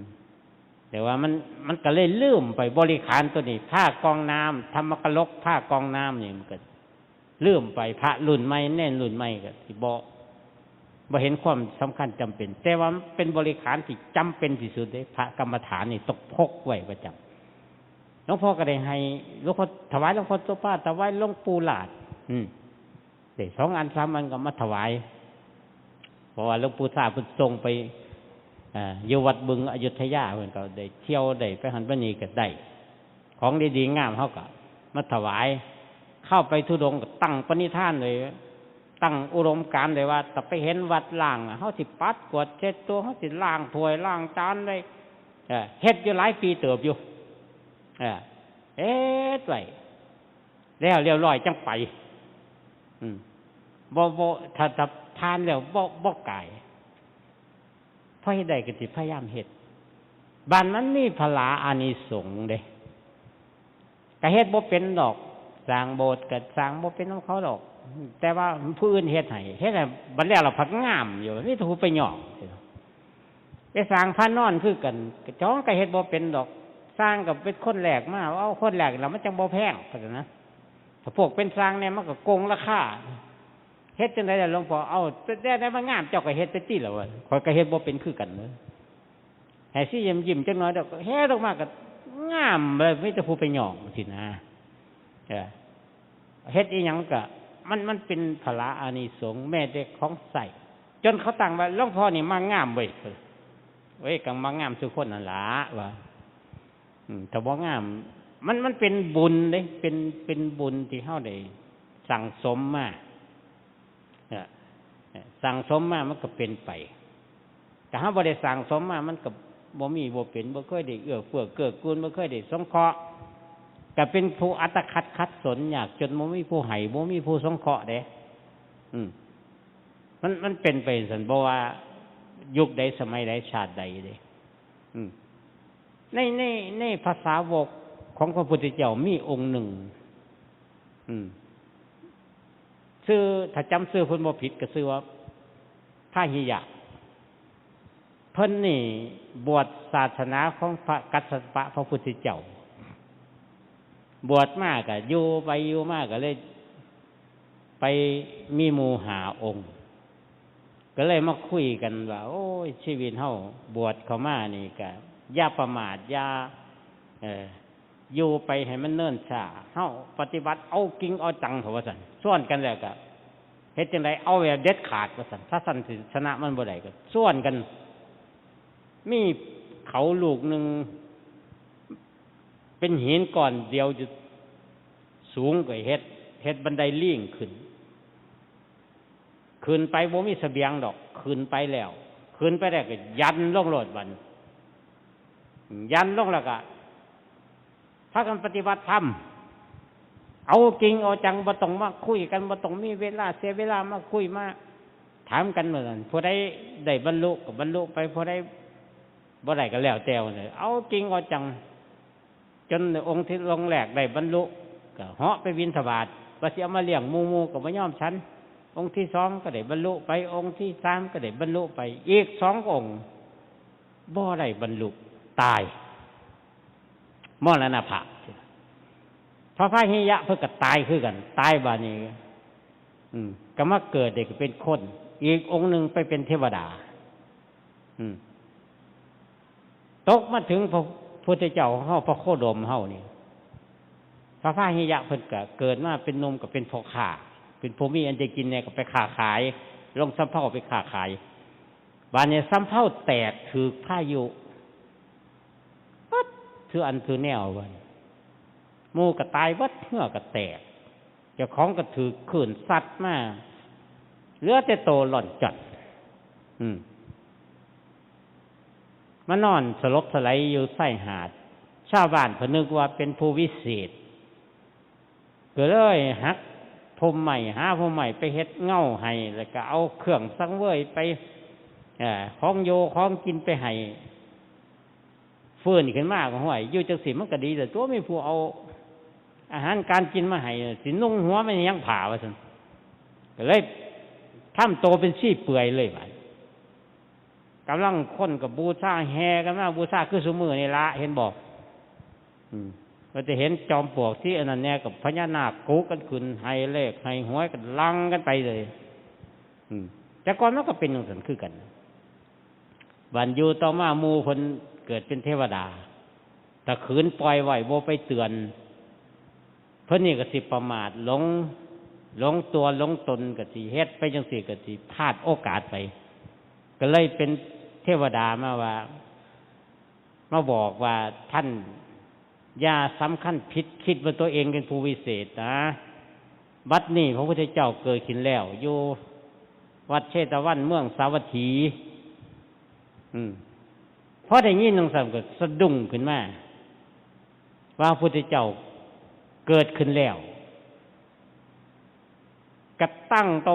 แต่ว่ามัน มันก็เลยลืมไป บริขารตัวนี้ ผ้ากรองน้ำ ธรรมกลก ผ้ากรองน้ำนี่มันก็ลืมไป พระรุ่นใหม่ เณรรุ่นใหม่ก็สิบ่ บ่เห็นความสำคัญจำเป็น แต่ว่ามันเป็นบริขารที่จำเป็นที่สุดเด้ พระกรรมฐานนี่ต้องพกไว้ประจำ หลวงพ่อก็ได้ให้ หลวงพ่อถวายหลวงพ่อโสภา ถวายหลวงปู่หลาด อืม ได้สองอันสามอันก็มาถวาย เพราะว่าหลวงปู่ทราบเพิ่นส่งไป เอ่อ อยู่วัดบึงอยุธยา เพิ่นก็ได้เที่ยว ได้ไปหั้นไปนี่ก็ได้ ของดีๆงาม เฮาก็มาถวาย เข้าไปธุดงค์ก็ตั้งปณิธานเลย ตั้งอุดมการณ์เลยว่า ถ้าไปเห็นวัดร้างน่ะ เฮาสิปัดกวาดเช็ดถู เฮาสิล้างถ้วยล้างจานเลย เอ่อ เฮ็ดอยู่หลายปีเติบอยู่ เอ่อ เฮ็ดไว้ แล้วเรียบร้อยจั่งไป อืม บ่ บ่ ถ้า ถ้าผ่านแล้วบ่ บ่กาย พอเฮ็ดได้ก็สิพยายามเฮ็ด บาดมันมีผลาอานิสงส์เด้ ก็เฮ็ดบ่เป็นดอก สร้างโบสถ์ก็สร้างบ่เป็นของเขาดอก แต่ว่าผู้อื่นเฮ็ดให้ เฮ็ดให้บัดแล้วล่ะพักงามอยู่ มีแต่ผู้ไปย่อง ไปสร้างพระนอนคือกัน เจ้าของก็เฮ็ดบ่เป็นดอก สร้างก็เป็นคนแรกมา เอาคนแรกแล้วมันจั่งบ่แพง ว่าซั่นนะ ถ้าพวกเป็นสร้างเนี่ยมันก็โกงราคา เฮ็ดจั่งใดล่ะหลวงพ่อ เอ้า แต่ แต่ แต่มันงามเจ้าก็เฮ็ดไปติล่ะว่า ข้อยก็เฮ็ดบ่เป็นคือกันเด้อ ให้สิยิ้มๆจักหน่อย เดี๋ยวก็เฮ็ดออกมาก็งามเลย มีแต่ผู้ไปย่องสินะ เออ เฮ็ดอีหยังก็ มัน มันเป็นผลาอานิสงส์ แม้แต่ของใช้ จนเขาตั้งว่าหลวงพ่อนี่มักงามเว้ย เว้ย ก็มักงามซุคนนั่นล่ะว่า อืม ถ้าบ่งาม มัน มันเป็นบุญเด้ เป็น เป็นบุญที่เฮาได้สั่งสมมา เอ่อ สั่งสมมามันก็เป็นไป ถ้าเฮาบ่ได้สั่งสมมามันก็บ่มีบ่เป็น บ่เคยได้เอื้อเฟื้อเกื้อกูล บ่เคยได้สงเคราะห์ ก็เป็นผู้อัตคัดขัดสน ยากจน บ่มีผู้ให้ บ่มีผู้สงเคราะห์เด้ อืม มัน มันเป็นไปซั่น บ่ว่ายุคใดสมัยใดชาติใดเด้ อืม ใน ใน ในพระสาวกของพระพุทธเจ้ามีองค์หนึ่ง อืม ชื่อ ถ้าจำชื่อเพิ่นบ่ผิดก็ชื่อว่าพาหิยะ เพิ่นนี่บวชศาสนาของพระกัสสปะพระพุทธเจ้า บวชมาก็อยู่ไปอยู่มาก็เลย ไปมีหมู่ห้าองค์ ก็เลยมาคุยกันว่า โอ้ย ชีวิตเฮาบวชเข้ามานี่ก็อย่าประมาท อย่า เอ่อ อยู่ไปให้มันเนิ่นช้า เฮาปฏิบัติเอาจริงเอาจังเถาะ ว่าซั่น ชวนกันแล้วก็ เฮ็ดจั่งใดเอาแบบเด็ดขาด ว่าซั่น ถ้าซั่นสิชนะมันบ่ได้ ก็ชวนกัน มีเขาลูกหนึ่ง เป็นหินก้อนเดียวอยู่สูง ก็เฮ็ด เฮ็ดบันไดลิงขึ้น ขึ้นไปบ่มีเสบียงดอก ขึ้นไปแล้ว ขึ้นไปแล้วก็ยันลงโลดบัดนี้ ยันลงแล้วก็พากันปฏิบัติธรรม เอาจริงเอาจัง บ่ต้องมาคุยกัน บ่ต้องมีเวลาเสียเวลามาคุยมาถามกัน ว่าซั่น ผู้ใดได้บรรลุก็บรรลุไป ผู้ใดบ่ได้ก็แล้วแต่ ว่าซั่น เอาจริงเอาจัง จนองค์ที่ องค์แรกได้บรรลุ ก็เหาะไปบิณฑบาต ว่าสิเอามาเลี้ยงหมู่ หมู่ก็บ่ยอมฉัน องค์ที่สองก็ได้บรรลุไป องค์ที่สามก็ได้บรรลุไป อีกสององค์บ่ได้บรรลุ ตาย มรณภาพ พระพาหิยะเพิ่นก็ตายคือกัน ตายบาดนี้ อืม ก็มาเกิดได้ก็เป็นคน อีกองค์หนึ่งไปเป็นเทวดา อืม ตกมาถึงพระพุทธเจ้าของเฮา พระโคดมเฮานี่ พระพาหิยะเพิ่นก็เกิดมาเป็นหนุ่มก็เป็นพ่อค้า เป็นผู้มีอันจะกินแหน่ก็ไปค้าขาย ลงสำเภาไปค้าขาย บาดนี้สำเภาแตกถืกพายุ ปั๊บ ถืออันถือแนวบาดนี้ หมู่ก็ตายเบิด เฮือก็แตก เจ้าของก็ถืกคลื่นซัดมา เหลือแต่โตล่อนจ้อน อืม มานอนสลบสลายอยู่ชายหาด ชาวบ้านเพิ่นนึกว่าเป็นผู้วิเศษ ก็เลยหักพุ่มไม้ หาพุ่มไม้ไปเฮ็ดเง่าให้ แล้วก็เอาเครื่องสังเวยไป เอ่อ ของอยู่ของกินไปให้ ฟื้นขึ้นมาก็ "ห้วย อยู่จังซี่มันก็ดีแล้วตั๊ว มีผู้เอาอาหารการกินมาให้ สินุ่งหัวมันยังผ้า" ว่าซั่น ก็เลยทำโตเป็นชีเปลือยเลยบาด กำลังคนก็บูชา แห่กันมาบูชา คือซุมื้อนี่ละ เห็นบ่ อืม ก็จะเห็นจอมปลวกที่อันนั้นแน่ กับพญานาคกุกันขึ้น ให้เลขให้หวยกันลังกันไปเลย อืม แต่ก่อนมันก็เป็นจังซั่นคือกัน บัดอยู่ต่อมาหมู่เพิ่นเกิดเป็นเทวดา ถ้าขืนปล่อยไว้ บ่ไปเตือน เพิ่นนี่ก็สิประมาท หลง หลงตัวหลงตน ก็สิเฮ็ดไปจังซี่ ก็สิพลาดโอกาสไป ก็เลยเป็นเทวดามาว่า มาบอกว่า "ท่านอย่าสำคัญผิด คิดว่าตัวเองเป็นผู้วิเศษนะ บัดนี้พระพุทธเจ้าเกิดขึ้นแล้ว อยู่วัดเชตวัน เมืองสาวัตถี" อืม พอได้ยินจังซั่นก็สะดุ้งขึ้นมา ว่าพระพุทธเจ้าเกิดขึ้นแล้ว ก็ตั้งโต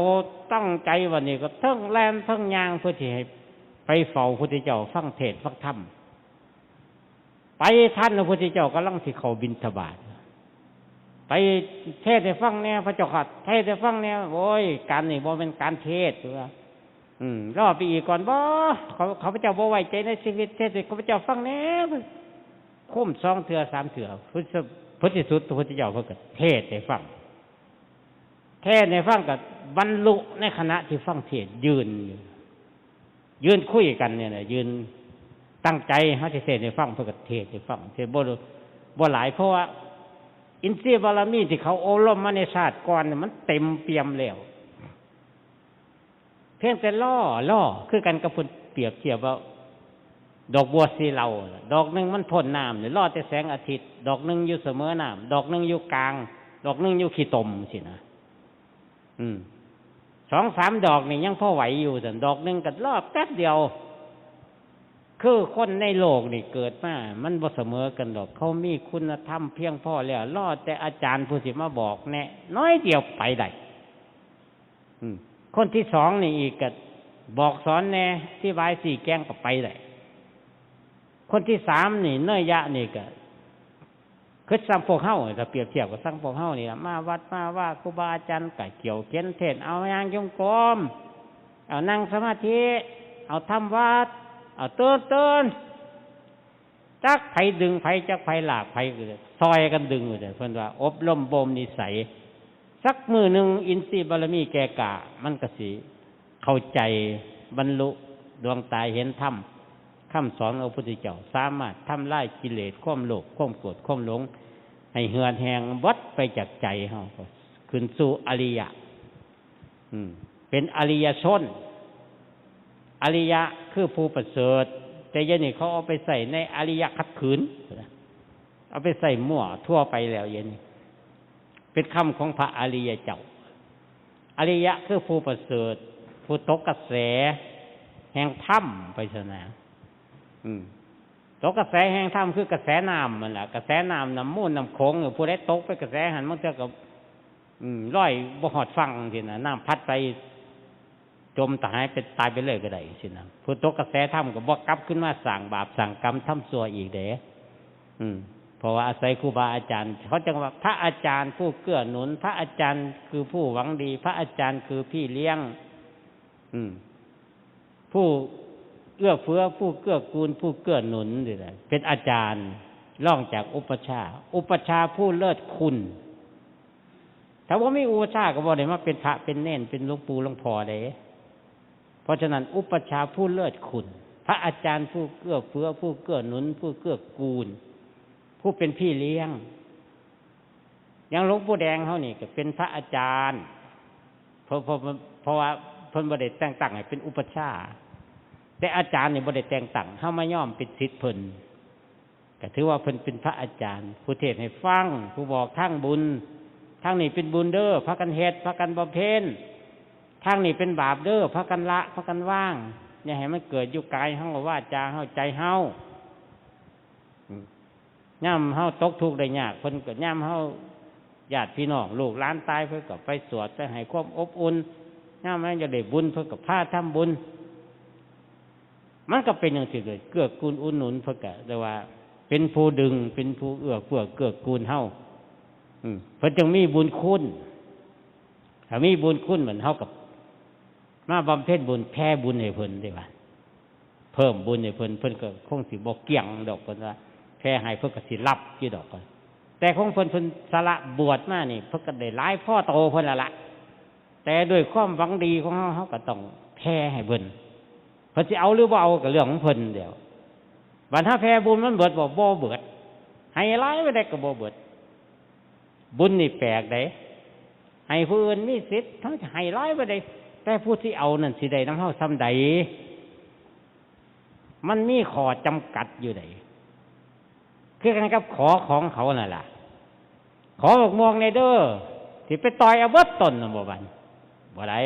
ตั้งใจ วันนี้ก็เทิงแล่นเทิงย่าง เพื่อที่ให้ไปเฝ้าพระพุทธเจ้า ฟังเทศน์ฟังธรรม ไปทัน พระพุทธเจ้ากำลังสิเข้าบิณฑบาต "ไปเทศน์ให้ฟังแน่พระเจ้าค่ะ เทศน์ให้ฟังแน่" "โอ้ย การนี่บ่แม่นการเทศน์" ว่า อืม "รอไปอีกก่อน" "บ่ เขา ข้าพเจ้าบ่ไว้ใจในชีวิต เทศน์ให้ข้าพเจ้าฟังแน่" คุ้มสองเทื่อสามเทื่อ พุทธ พุทธสุด พระพุทธเจ้าเพิ่นก็เทศน์ให้ฟัง เทศน์ให้ฟังก็บรรลุในขณะที่ฟังเทศน์ ยืนอยู่ ยืนคุยกันเนี่ยนะ ยืนตั้งใจ เฮาสิเทศน์ให้ฟัง เพิ่นก็เทศน์ให้ฟัง เทศน์บ่ บ่หลาย เพราะว่าอินทรีย์บารมีที่เขาอบรมมาในชาติก่อนเนี่ย มันเต็มเปี่ยมแล้ว เพียงแต่รอ รอ คือกันกับเพิ่นเปรียบเทียบว่า ดอกบัวสีเหล่า ดอกหนึ่งมันพ้นน้ำเนี่ย รอแต่แสงอาทิตย์ ดอกหนึ่งอยู่เสมอน้ำ ดอกหนึ่งอยู่กลาง ดอกหนึ่งอยู่ขี้ตมสินะ อืม สองสามดอกนี่ยังพอไหวอยู่ แต่ดอกหนึ่งก็รอแป๊บเดียว คือคนในโลกนี่เกิดมา มันบ่เสมอกันดอก เขามีคุณธรรมเพียงพอแล้ว รอแต่อาจารย์ผู้สิมาบอกแนะ น้อยเดียวไปได้ อืม คนที่สองนี่อีกก็บอกสอนแน่ อธิบายชี้แจงก็ไปได้ คนที่สามนี่ เนยยะนี่ก็ คือซ้ำพวกเฮา ถ้าเปรียบเทียบกับซ้ำพวกเฮานี่ล่ะ มาวัดมาว่า ครูบาอาจารย์ก็เขี่ยวเข็ญเทศน์ เอาย่างจงกรม เอานั่งสมาธิ เอาทำวัด เอาตื่นตื่น จักไผดึงไผ จักไผลากไผ ก็ซอยกันดึงอยู่เด้อ เพิ่นว่าอบรมบ่มนิสัย สักมื้อหนึ่งอินทรีย์บารมีแก่กล้า มันก็สิเข้าใจ บรรลุดวงตาเห็นธรรม คำสอนของพระพุทธเจ้า สามารถทำลายกิเลส ความโลภ ความโกรธ ความหลง ให้เหือดแห้งเบิดไปจากใจเฮา ก็ขึ้นสู่อริยะ อืม เป็นอริยชน อริยะคือผู้ประเสริฐ แต่เดี๋ยวนี้เขาเอาไปใส่ในอริยะขัดขืน เอาไปใส่มั่วทั่วไปแล้วเดี๋ยวนี้ เป็นคำของพระอริยเจ้า อริยะคือผู้ประเสริฐ ผู้ตกกระแสแห่งธรรมไปซะนะ อืม ตกกระแสแห่งธรรมคือกระแสน้ำนั่นแหละ กระแสน้ำ น้ำมูลน้ำโขง ผู้ใดตกไปกระแสหั้น บางเทื่อก็ อืม ลอยบ่ฮอดฝั่งสินะ น้ำพัดไป จมตายไป ตายไปเลยก็ได้สินะ ผู้ตกกระแสธรรมก็บ่กลับขึ้นมาสร้างบาปสร้างกรรมทำชั่วอีกเด้ อืม เพราะว่าอาศัยครูบาอาจารย์ เขาจึงว่าพระอาจารย์ผู้เกื้อหนุน พระอาจารย์คือผู้หวังดี พระอาจารย์คือพี่เลี้ยง อืม ผู้เอื้อเฟื้อ ผู้เกื้อกูล ผู้เกื้อหนุนนี่แหละ เป็นอาจารย์ รองจากอุปัชฌาย์ อุปัชฌาย์ผู้เลิศคุณ ถ้าบ่มีอุปัชฌาย์ก็บ่ได้มาเป็นพระเป็นเณร เป็นหลวงปู่หลวงพ่อเด้ เพราะฉะนั้นอุปัชฌาย์ผู้เลิศคุณ พระอาจารย์ผู้เกื้อเฟื้อ ผู้เกื้อหนุน ผู้เกื้อกูล ผู้เป็นพี่เลี้ยง อย่างหลวงปู่แดงเฮานี่ก็เป็นพระอาจารย์ เพราะ เพราะ เพราะว่าเพิ่นบ่ได้แต่งตั้งให้เป็นอุปัชฌาย์ แต่อาจารย์นี่บ่ได้แต่งตั้ง เฮามายอมเป็นศิษย์เพิ่น ก็ถือว่าเพิ่นเป็นพระอาจารย์ ผู้เทศน์ให้ฟัง ผู้บอกทางบุญ ทางนี้เป็นบุญเด้อ พากันเฮ็ด พากันบำเพ็ญ ทางนี้เป็นบาปเด้อ พากันละ พากันวาง อย่าให้มันเกิดอยู่กายเฮา วาจาเฮา ใจเฮา อืม ยามเฮาตกทุกข์ได้ยาก เพิ่นก็ ยามเฮาญาติพี่น้องลูกหลานตาย เพิ่นก็ไปสวด ไปให้ความอบอุ่น ยามมันจะได้บุญ เพิ่นก็พาทำบุญ มันก็เป็นจั่งซี้เลย เกื้อกูลอุดหนุน เพิ่นก็เรียกว่าเป็นผู้ดึง เป็นผู้เอื้อเฟื้อเกื้อกูลเฮา อืม เพิ่นจึงมีบุญคุณ ถ้ามีบุญคุณเหมือนเฮากับมาบำเพ็ญบุญ แผ่บุญให้เพิ่นเด้ว่า เพิ่มบุญให้เพิ่น เพิ่นก็คงสิบ่เกลี้ยงดอก เพิ่นว่าแผ่ให้เพิ่นก็สิรับอยู่ดอก แต่ของเพิ่น เพิ่นสละบวชมานี่ เพิ่นก็ได้หลายพอโตเพิ่นแล้วล่ะ แต่ด้วยความหวังดีของเฮา เฮาก็ต้องแผ่ให้เพิ่น เพิ่นสิเอาหรือบ่เอาก็เรื่องของเพิ่นเดียว บัดเฮาแผ่บุญมันเบิดบ่ บ่เบิด ให้หลายปานใดก็บ่เบิด บุญนี่แปลกเด้ ให้ผู้อื่นมีสิทธิ์ เฮาจะให้หลายปานใด แต่ผู้ที่เอานั่นสิได้นำเฮาส่ำใด มันมีข้อจำกัดอยู่ได๋ คือกันกับขอของเขานั่นล่ะ ขอบักม่วงแหน่เด้อ สิไปต่อยเอาเบิดต้นนั่นบ่บัด บ่ได้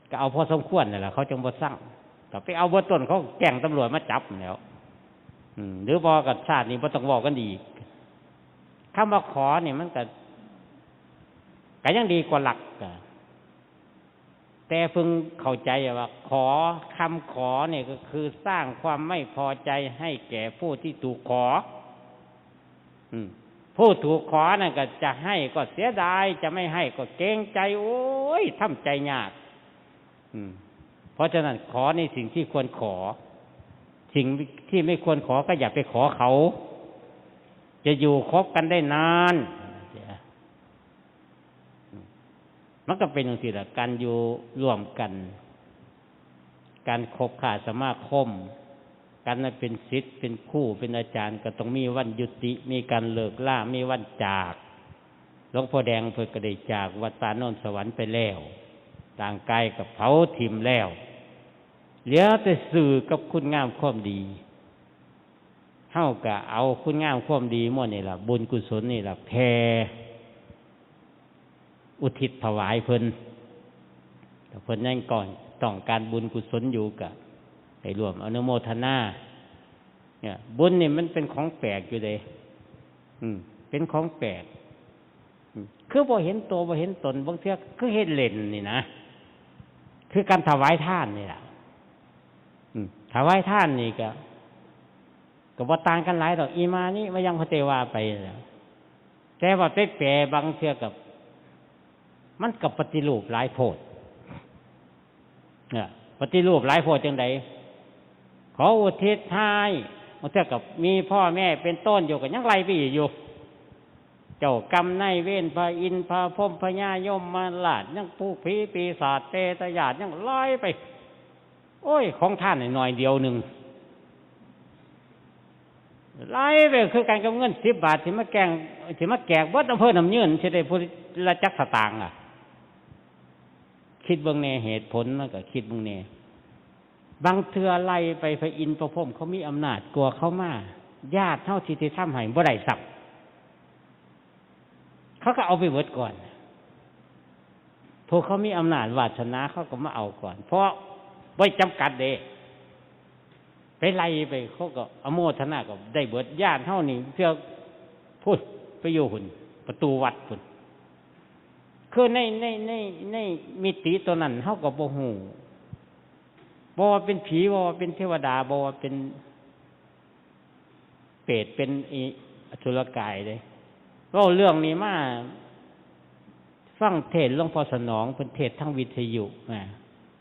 ก็เอาพอสมควรนั่นล่ะ เขาจั่งบ่ซัง ก็ไปเอาเบิดต้น เขาแจ้งตำรวจมาจับนั่นแหล้ว อืม หรือบ่ก็ชาตินี้บ่ต้องเว้ากันอีก คำว่าขอนี่มันก็ ก็ยังดีกว่าลัก ก็ แต่พึงเข้าใจว่าขอ คำขอเนี่ยก็คือสร้างความไม่พอใจให้แก่ผู้ที่ถูกขอ อืม ผู้ถูกขอนั่นก็จะให้ก็เสียดาย จะไม่ให้ก็เกรงใจ โอ้ย ทำใจยาก อืม เพราะฉะนั้นขอในสิ่งที่ควรขอ สิ่งที่ไม่ควรขอก็อย่าไปขอเขา จะอยู่คบกันได้นาน มันก็เป็นจั่งซี้ล่ะ การอยู่ร่วมกัน การคบค้าสมาคม การนั้นเป็นศิษย์ เป็นครู เป็นอาจารย์ ก็ต้องมีวันยุติ มีการเลิกลา มีวันจาก หลวงพ่อแดงเพิ่นก็ได้จากวัดป่าโนนสวรรค์ไปแล้ว ร่างกายก็เผาถิ่มแล้ว เหลือแต่ซื่อกับคุณงามความดี เฮาก็เอาคุณงามความดีหมดนี่ล่ะ บุญกุศลนี่ล่ะ แผ่อุทิศถวายเพิ่น ถ้าเพิ่นยังก่อนต้องการบุญกุศลอยู่ก็ให้ร่วมอนุโมทนา เนี่ย บุญนี่มันเป็นของแปลกอยู่เด้ อืม เป็นของแปลก อืม คือบ่เห็นตัวบ่เห็นตน บางเทื่อคือเฮ็ดเล่นนี่นะ คือการถวายทานนี่ล่ะ อืม ถวายทานนี่ก็ ก็บ่ต่างกันหลายดอก อิมานิ มะยัง พะเตวา ไปนั่นแหละ แต่ว่าไปแปลบางเทื่อกับ มันก็ปฏิรูปหลายโพด เนี่ย ปฏิรูปหลายโพดจั่งใด ขออุทิศให้ บางเทื่อกับมีพ่อแม่เป็นต้นอยู่ ก็ยังไล่ไปอีกอยู่ เจ้ากรรมนายเวร พระอินทร์ พระพรหม พญายมราช ยังปลุกผีปีศาจเปรตญาติ ยังไล่ไป โอ้ย ของทานหน่อยเดียวหนึ่ง ไล่ไปคือกันกับเงินสิบบาท ที่มาแกล้ง ที่มาแจกเบิดอำเภอน้ำยืน สิได้ผู้ละจักสตางค์ล่ะ คิดเบิ่งแน่ เหตุผลมันก็คิดเบิ่งแน่ บางเทื่อไล่ไป พระอินทร์พระพรหมเขามีอำนาจกว่าเขามา ญาติเฮาสิได้ทำให้บ่ได้ซ้ำ เขาก็เอาไปเบิดก่อน พวกเขามีอำนาจวาสนา เขาก็มาเอาก่อน เพราะบ่จำกัดเด้ ไปไล่ไป เขาก็อนุโมทนาก็ได้เบิด ญาติเฮานี่เทื่อพุ้น ไปอยู่พุ้น ประตูวัดพุ้น คือใน ใน ใน ในมิติตัวนั้น เฮาก็บ่ฮู้ บ่ว่าเป็นผี บ่ว่าเป็นเทวดา บ่ว่าเป็นเปรต เป็นอีอสุรกายเด้ เว้าเรื่องนี้มา ฟังเทศน์หลวงพ่อสนอง เพิ่นเทศน์ทางวิทยุ อ่า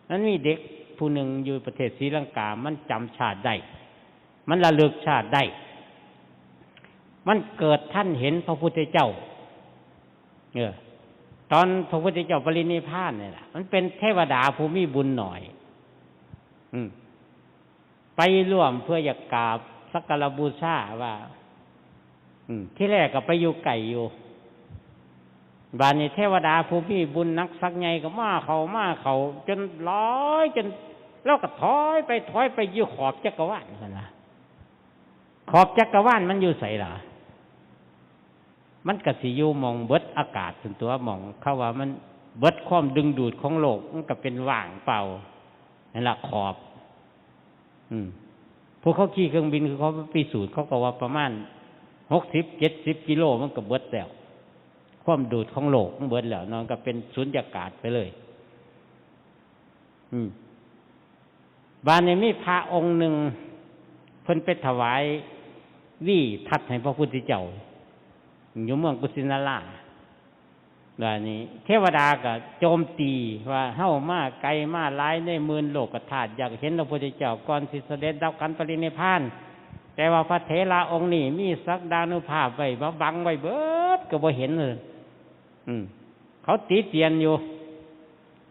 มันมีเด็กผู้หนึ่งอยู่ประเทศศรีลังกา มันจำชาติได้ มันระลึกชาติได้ มันเกิดทันเห็นพระพุทธเจ้า เออ ตอนพระพุทธเจ้าปรินิพพานเนี่ยแหละ มันเป็นเทวดาผู้มีบุญหน่อย อืม ไปร่วมเพื่ออยากกราบสักการะบูชาว่า อืม ที่แรกก็ไปอยู่ไกลอยู่ บาดนี้เทวดาผู้มีบุญหนักสักใหญ่ก็มาเข้า มาเข้า จนหลาย จน แล้วก็ถอยไป ถอยไปอยู่ขอบจักรวาลนั่นนะ ขอบจักรวาลมันอยู่ไสล่ะ มันก็สิอยู่หม่องเบิดอากาศซั่นตั๊ว หม่องเขาว่ามันเบิดความดึงดูดของโลก มันก็เป็นว่างเปล่า นั่นล่ะขอบ อืม พวกเขาขี่เครื่องบิน คือเขาไปพิสูจน์ เขาก็ว่าประมาณหกสิบ เจ็ดสิบกิโล มันก็เบิดแล้ว ความดูดของโลกมันเบิดแล้ว นั่นก็เป็นสุญญากาศไปเลย อืม บาดนี้มีพระองค์หนึ่ง เพิ่นไปถวายวีทัศน์ให้พระพุทธเจ้า อยู่เมืองกุสินารา บาดนี้เทวดาก็โจมตีว่า เฮามาไกลมาหลายในหมื่นโลกธาตุ อยากเห็นพระพุทธเจ้าก่อนสิเสด็จดับขันธปรินิพพาน แต่ว่าพระเถระองค์นี้มีศักดานุภาพไว้ มาบังไว้เบิด ก็บ่เห็นเลย อืม เขาติเตียนอยู่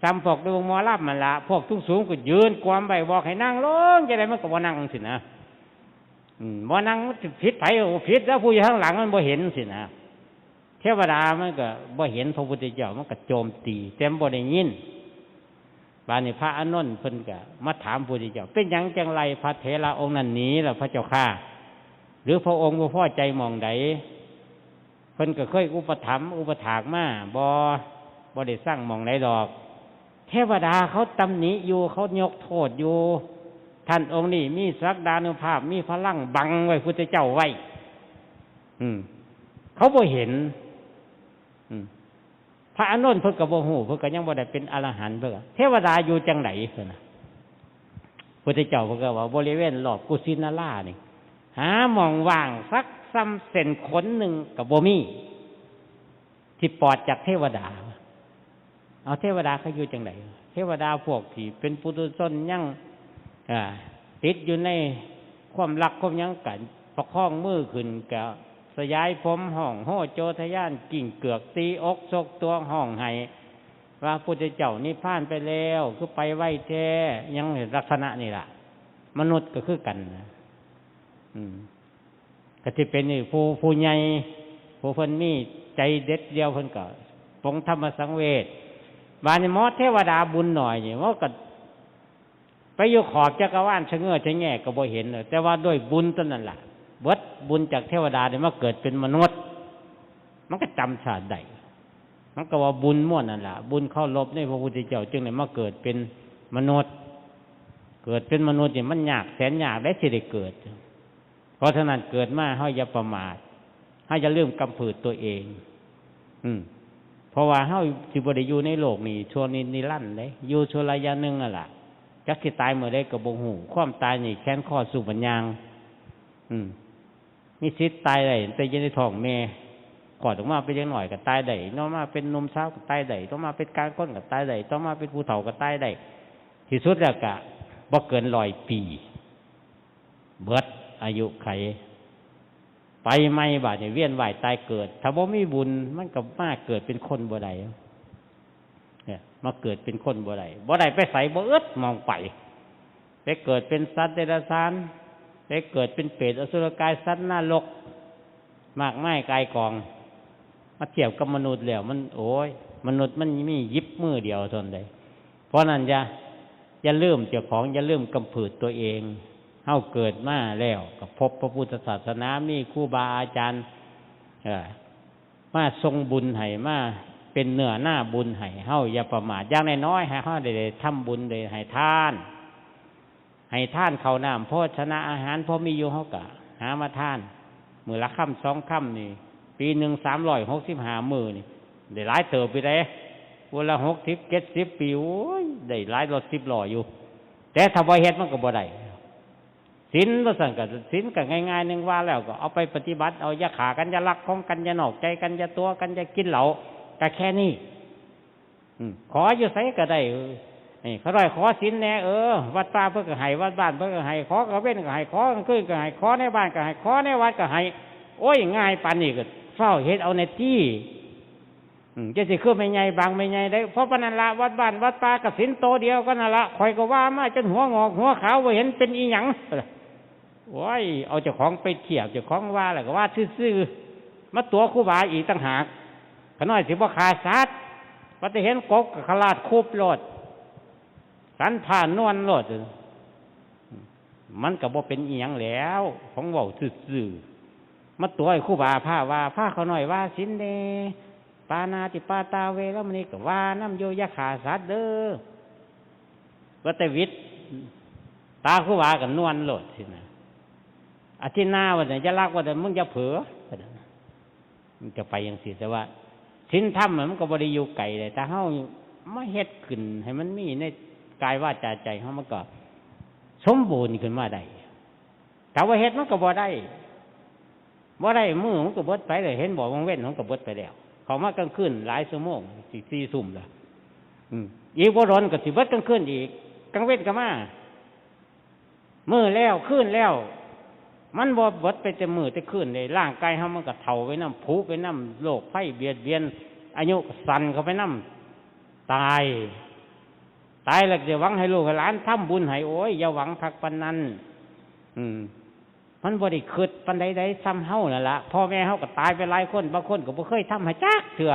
ซ้ำพวกดูหมอลำนั่นล่ะ พวกสูงๆก็ยืนกวมไว้ บอกให้นั่งลง จั่งใดมันก็บ่นั่งจั่งซี้นะ อืม บ่นั่งมันสิผิดไผ โอ้ ผิดแล้ว ผู้อยู่ข้างหลังมันบ่เห็นจั่งซี้นะ เทวดามันก็บ่เห็นพระพุทธเจ้า มันก็โจมตี แต่มันบ่ได้ยิน บาดนี้พระอานนท์เพิ่นก็มาถามพระพุทธเจ้า เป็นหยังจั่งไล่พระเถระองค์นั้นหนีล่ะพระเจ้าข้า หรือพระองค์บ่พอใจหม่องใด เพิ่นก็เคยอุปถัมภ์อุปถากมาบ่ บ่ได้ซังหม่องใดดอก เทวดาเขาตำหนิอยู่ เขายกโทษอยู่ ท่านองค์นี้มีศักดานุภาพ มีพลังบังไว้พุทธเจ้าไว้ อืม เขาบ่เห็น อืม พระอานนท์เพิ่นก็บ่ฮู้ เพิ่นก็ยังบ่ได้เป็นอรหันต์ เพิ่นก็ เทวดาอยู่จั่งใดเพิ่นน่ะ พุทธเจ้าเพิ่นก็ว่า บริเวณรอบกุสินารานี่ หาหม่องว่างสักส่ำเส้นขนหนึ่งก็บ่มี ที่ปลอดจากเทวดา เอา เทวดาเขาอยู่จั่งใด เทวดาพวกที่เป็นปุถุชนยัง อ่า ติดอยู่ในความรักความหยัง ก็ประคองมือขึ้น ก็สยายผม ฮ้องโฮโจทยาน กิ้งเกือกตีอกชกตัว ฮ้องไห้ ว่าพุทธเจ้านิพพานไปแล้ว คือไปไวแท้ หยังลักษณะนี่ล่ะ มนุษย์ก็คือกันนะ อืม ก็สิเป็นนี่ ผู้ ผู้ใหญ่ ผู้เพิ่นมีใจเด็ดเดี่ยว เพิ่นก็ปลงธรรมสังเวช บาดนี้หมอเทวดาบุญหน่อยนี่ มันก็ไปอยู่ขอบจักรวาล ชะเง้อชะแงะก็บ่เห็นเลย แต่ว่าด้วยบุญเท่านั้นล่ะ เบิดบุญจากเทวดาได้มาเกิดเป็นมนุษย์ มันก็จำชาติได้ มันก็ว่าบุญม่วนนั่นล่ะ บุญเคารพในพระพุทธเจ้า จึงได้มาเกิดเป็นมนุษย์ เกิดเป็นมนุษย์นี่มันยากแสนยากเด้สิได้เกิด เพราะฉะนั้นเกิดมาเฮาอย่าประมาท เฮาอย่าลืมกำพืชตัวเอง อืม เพราะว่าเฮาสิบ่ได้อยู่ในโลกนี้ชั่วนิ นิรันดร์เด้ อยู่ชั่วระยะหนึ่งนั่นล่ะ จักสิตายเมื่อใดก็บ่ฮู้ ความตายนี่แขนคอสู้บัญญัง อืม มีสิทธิ์ตายได้ตั้งแต่อยู่ในท้องแม่ คลอดออกมาเป็นเด็กน้อยก็ตายได้ ต่อมาเป็นหนุ่มสาวก็ตายได้ ต่อมาเป็นกลางคนก็ตายได้ ต่อมาเป็นผู้เฒ่าก็ตายได้ ที่สุดแล้วก็บ่เกินร้อยปี เบิดอายุไข ไปใหม่บาดนี้ เวียนว่ายตายเกิด ถ้าบ่มีบุญมันก็มาเกิดเป็นคนบ่ได้ เนี่ย มาเกิดเป็นคนบ่ได้ บ่ได้ไปไส บ่อึดหม่องไป ไปเกิดเป็นสัตว์เดรัจฉาน ไปเกิดเป็นเปรตอสุรกายสัตว์นรก มากมายกายกอง มาเทียบกับมนุษย์แล้วมัน โอ้ย มนุษย์มันมีหยิบมือเดียวเท่านั้นเด้ เพราะนั้นอย่า อย่าลืมเจ้าของ อย่าลืมกำพืชตัวเอง เฮาเกิดมาแล้วก็พบพระพุทธศาสนา มีครูบาอาจารย์ เอ่อ มาส่งบุญให้ มาเป็นเนื้อนาบุญให้ เฮาอย่าประมาท อย่างน้อยๆ ให้เฮาได้ ได้ทำบุญ ได้ให้ทาน ให้ทานข้าวน้ำโภชนะอาหาร พอมีอยู่เฮาก็หามาทาน มื้อละคำสองคำนี่ ปีหนึ่งสามร้อยหกสิบห้ามื้อนี่ ได้หลายเติบอยู่เด้ วันละหกสิบเจ็ดสิบปี โอ้ย ได้หลายรถสิบล้ออยู่ แต่ถ้าบ่เฮ็ดมันก็บ่ได้ ศีลว่าซั่นก็ ศีลก็ง่ายๆ หนึ่งว่าแล้วก็เอาไปปฏิบัติเอา อย่าฆ่ากัน อย่าลักของกัน อย่านอกใจกัน อย่าตั๋วกัน อย่ากินเหล้า ก็แค่นี้ อืม ขออยู่ไสก็ได้ เออ นี่ เขาร้อยขอศีลแหน่ เออ วัดป่าเพิ่นก็ให้ วัดบ้านเพิ่นก็ให้ ขอกลางเว็นก็ให้ ขอกลางคืนก็ให้ ขอในบ้านก็ให้ ขอในวัดก็ให้ โอ้ย ง่ายปานนี้ก็ฟ้าวเฮ็ดเอาแหน่ติ อืม จั่งสิคือแม่ใหญ่บางแม่ใหญ่ได้ เพราะปานนั้นละ วัดบ้านวัดป่าก็ศีลโตเดียวกันนั่นละ ข้อยก็ว่ามาจนหัวงอกหัวขาว บ่เห็นเป็นอีหยัง โอ้ย เอาเจ้าของไปเทียบ เจ้าของว่าแล้วก็ว่าซื่อๆ มาตั๋วครูบาอีกต่างหาก ขาน้อยสิบ่ฆ่าสัตว์ ว่าแต่เห็นกบก็ขลาดคุบโลด สันผ้านวลโลด มันก็บ่เป็นอีหยังแล้ว ของเว้าซื่อๆ มาตั๋วให้ครูบาพาว่า พาข้าน้อยว่าศีลแหน่ ปาณาติปาตาเวรมณี ก็ว่านำอยู่ อย่าฆ่าสัตว์เด้อ ว่าแต่หวิดตาครูบาก็นวลโลดสินะ อทินนาว่าแต่อย่าลัก ว่าแต่มึงอย่าเผลอ มันก็ไปจั่งซี้ แต่ว่าศีลธรรมมันก็บ่ได้อยู่ไกลเลย ถ้าเฮามาเฮ็ดขึ้นให้มันมีในกายวาจาใจเฮา มันก็สมบูรณ์ขึ้นมาได้ ถ้าบ่เฮ็ดมันก็บ่ได้ บ่ได้มื้อมันก็เบิดไปเลย เห็นบ่ กลางเว็นมันก็เบิดไปแล้ว เข้ามากลางคืนหลายชั่วโมง สิสี่ทุ่มแล้ว อืม อีกบ่โดนก็สิเบิดกลางคืนอีก กลางเว็นก็มา มื้อแล้วคืนแล้ว มันบ่เบิดไปแต่มื้อแต่คืนเลย ร่างกายเฮามันก็เฒ่าไปนำ ผุไปนำ โรคภัยเบียดเบียน อายุก็สั้นเข้าไปนำ ตาย ตายแล้วจะหวังให้ลูกให้หลานทำบุญให้ โอ้ย อย่าหวังคักปานนั้น อืม มันบ่ได้คิดปานใดใด ส่ำเฮานั่นละ พ่อแม่เฮาก็ตายไปหลายคน บางคนก็บ่เคยทำให้จักเทื่อ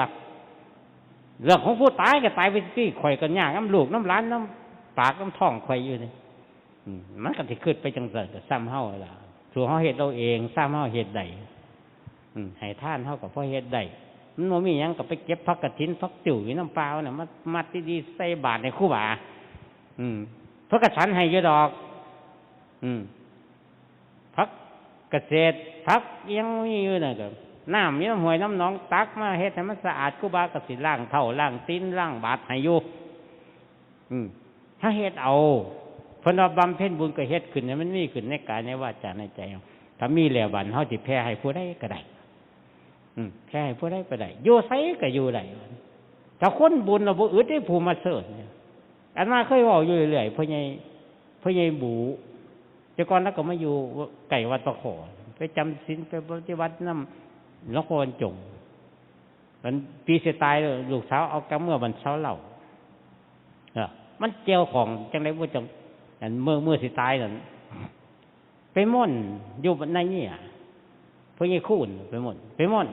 เรื่องของผู้ตายก็ตายไปติ ข้อยก็ยากนำลูกนำหลาน นำปากนำท้องข้อยอยู่นี่ อืม มันก็สิคิดไปจั่งซั่น ก็ส่ำเฮาล่ะ สู่เฮาเฮ็ดเอาเอง ส่ำเฮาเฮ็ดได้ อืม ให้ทานเฮาก็พอเฮ็ดได้ มันบ่มีหยังก็ไปเก็บผักกฐินผักติ้วอยู่นำป่าน่ะ มามัดดีๆ ใส่บาตรให้ครูบา อืม เพิ่นก็ฉันให้อยู่ดอก อืม ผักเกษตร ผักอิหยังมีอยู่นั่นก็ น้ำอยู่นำห้วยนำหนอง ตักมาเฮ็ดให้มันสะอาด ครูบาก็สิล้างเท้าล้างตีนล้างบาตรให้อยู่ อืม ถ้าเฮ็ดเอา เพิ่นว่าบำเพ็ญบุญก็เฮ็ดขึ้นให้มันมีขึ้นในกายในวาจาในใจเฮา ถ้ามีแล้วบัดเฮาสิแผ่ให้ผู้ใดก็ได้ อืม แผ่ให้ผู้ใดก็ได้ อยู่ไสก็อยู่ได้ ถ้าคนบุญเราบ่อึดได้ผู้มาเชิญเนี่ย อาตมาเคยเว้าอยู่เรื่อยๆ พ่อใหญ่ พ่อใหญ่บู แต่ก่อนลาวก็มาอยู่ใกล้วัดป่าข้อ ไปจำศีล ไปปฏิบัตินำหลวงพ่อบรรจง มันปีสิตาย ลูกสาวเอากลับเมือบ้านเซาเหล้า เออ มันเกี่ยวของจั่งใดบ่จั่ง อันมื้อ มื้อสิตายนั่น ไปม่วนอยู่ในเนี่ย พ่อใหญ่คูนไปม่วน ไปม่วน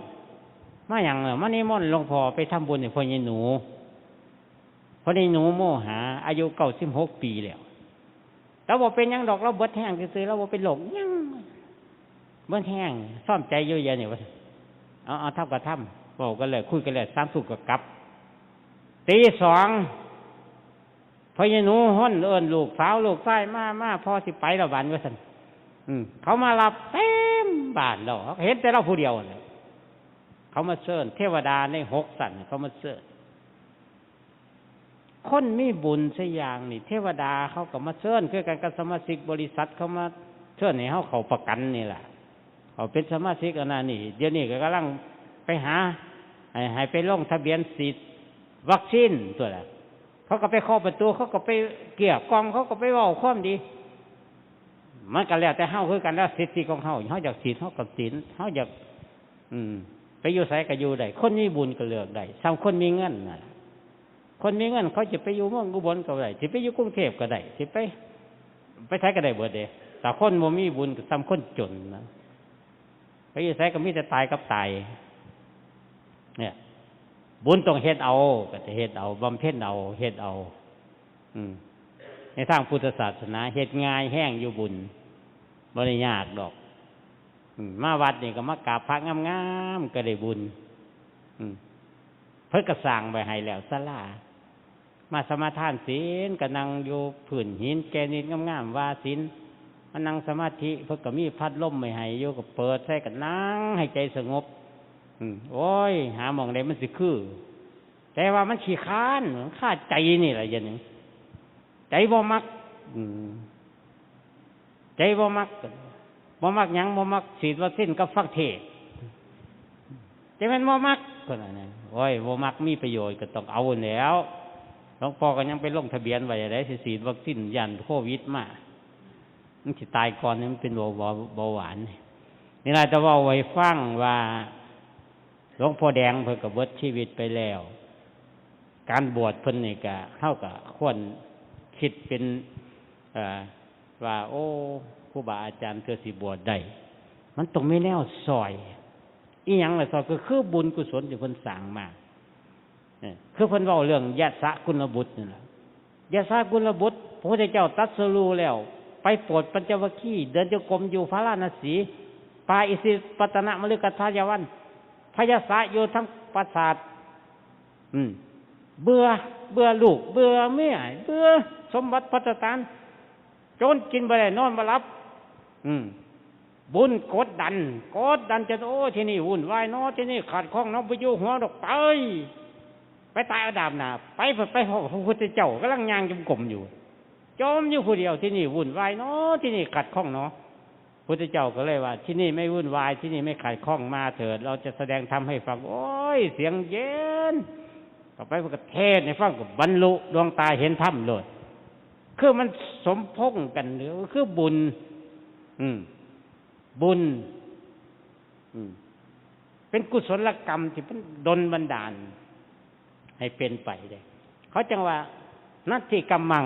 มาหยังเหรอ มานิมนต์หลวงพ่อไปทำบุญให้พ่อใหญ่หนู พ่อใหญ่หนูโมหา อายุเก้าสิบหกปีแล้ว ลาวบ่เป็นหยังดอก ลาวเบิดแฮงซื่อๆ ลาวบ่เป็นโรคหยัง เบิดแฮง ซ่อมใจอยู่เดี๋ยวนี้ว่าซั่น เอา เอา ทำก็ทำ เว้ากันแล้ว คุยกันแล้ว สามทุ่มก็กลับ ตีสอง พ่อใหญ่หนูฮ้นเอิ้นลูกสาวลูกชายมา มา พ่อสิไปแล้วบัดนี้ว่าซั่น อืม เขามารับเต็มบ้านแล้ว เห็นแต่ลาวผู้เดียวนั่นแหละ เขามาเชิญ เทวดาในหกชั้นเขามาเชิญ คนมีบุญสักอย่างนี่ เทวดาเขาก็มาเชิญ คือกันกับสมาชิกบริษัทเขามาเชิญให้เฮาเข้าประกันนี่แหละ เขาเป็นสมาชิกอันนั้นนี่ เดี๋ยวนี้ก็กำลังไปหา ให้ ให้ไปลงทะเบียนฉีดวัคซีนตัวละ เขาก็ไปเคาะประตู เขาก็ไปเกลี้ยกล่อม เขาก็ไปเว้าความดี มันก็แล้วแต่เฮาคือกัน แล้วสิทธิของเฮา เฮาอยากฉีด เฮาก็ฉีด เฮาอยาก อืม ไปอยู่ไสก็อยู่ได้ คนมีบุญก็เลือกได้ ส่ำคนมีเงินน่ะ คนมีเงินเขาจะไปอยู่เมืองอุบลก็ได้ สิไปอยู่กรุงเทพก็ได้ สิไป ไปไสก็ได้เบิดเด้ แต่คนบ่มีบุญก็ส่ำคนจนนะ ไปอยู่ไสก็มีแต่ตายกับตาย เนี่ย บุญต้องเฮ็ดเอา ก็จะเฮ็ดเอา บำเพ็ญเอา เฮ็ดเอา อืม ในทางพุทธศาสนา เฮ็ดง่ายแฮงอยู่บุญ บ่ได้ยากดอก อืม มาวัดนี่ก็มากราบพระงามๆ ก็ได้บุญ อืม เพิ่นก็สร้างไว้ให้แล้วศาลา มาสมาทานศีล ก็นั่งอยู่พื้นหินแกรนิตงามๆ ว่าศีล มานั่งสมาธิ เพิ่นก็มีพัดลมไว้ให้อยู่ ก็เปิดใส่ ก็นั่งให้ใจสงบ อืม โอ้ย หาหม่องใดมันสิคือ แต่ว่ามันขี้คร้าน มันคาใจนี่แหละ อย่างนี้ ใจบ่มัก อืม ใจบ่มัก บ่มักหยัง บ่มักฉีดวัคซีนกับฟังเทศน์ แต่มันบ่มัก คนนั้นน่ะ โอ้ย บ่มักมีประโยชน์ก็ต้องเอาแหล้ว หลวงพ่อก็ยังไปลงทะเบียนไว้ได้ สิฉีดวัคซีนย้านโควิดมา มันสิตายก่อนนี่ มันเป็นเบา เบา เบาหวานนี่ นี่ล่ะจะเว้าให้ฟังว่า หลวงพ่อแดงเพิ่นก็เบิดชีวิตไปแล้ว การบวชเพิ่นนี่ก็ เฮาก็ควรคิดเป็น เอ่อ ว่า โอ้ ครูบาอาจารย์เทื่อสิบวชได้ มันต้องมีแนวซอย อีหยังล่ะซอย ก็คือบุญกุศลที่เพิ่นสร้างมา เออ คือเพิ่นเว้าเรื่องยะสะกุลบุตรนี่ล่ะ ยะสะกุลบุตร พระพุทธเจ้าตรัสรู้แล้ว ไปโปรดปัญจวัคคีย์ เดินจงกรมอยู่พาราณสี ป่าอิสิปตนมฤคทายวัน พระยะสะอยู่ทั้งปราสาท อืม เบื่อ เบื่อลูก เบื่อเมีย เบื่อสมบัติพัสถาน จนกินบ่ได้นอนบ่หลับ อืม บุญกดดัน กดดันจน โอ้ ที่นี่วุ่นวายเนาะ ที่นี่ขัดข้องเนาะ บ่อยู่หอดอก ไป ไปตายเอาดาบหน้า ไป ไป ไปฮอดพระพุทธเจ้ากำลังย่างจงกรมอยู่ จมอยู่ผู้เดียว ที่นี่วุ่นวายเนาะ ที่นี่ขัดข้องเนาะ พุทธเจ้าก็เลยว่า ที่นี่ไม่วุ่นวาย ที่นี่ไม่ขัดข้อง มาเถิด เราจะแสดงธรรมให้ฟัง โอ้ย เสียงเย็น ต่อไปเพิ่นก็เทศน์ให้ฟัง ก็บรรลุดวงตาเห็นธรรมโลด คือมันสมพงษ์กัน คือบุญ อืม บุญ อืม เป็นกุศลกรรมที่มันดลบันดาลให้เป็นไปเด้ เขาจั่งว่า นัตถิกัมมัง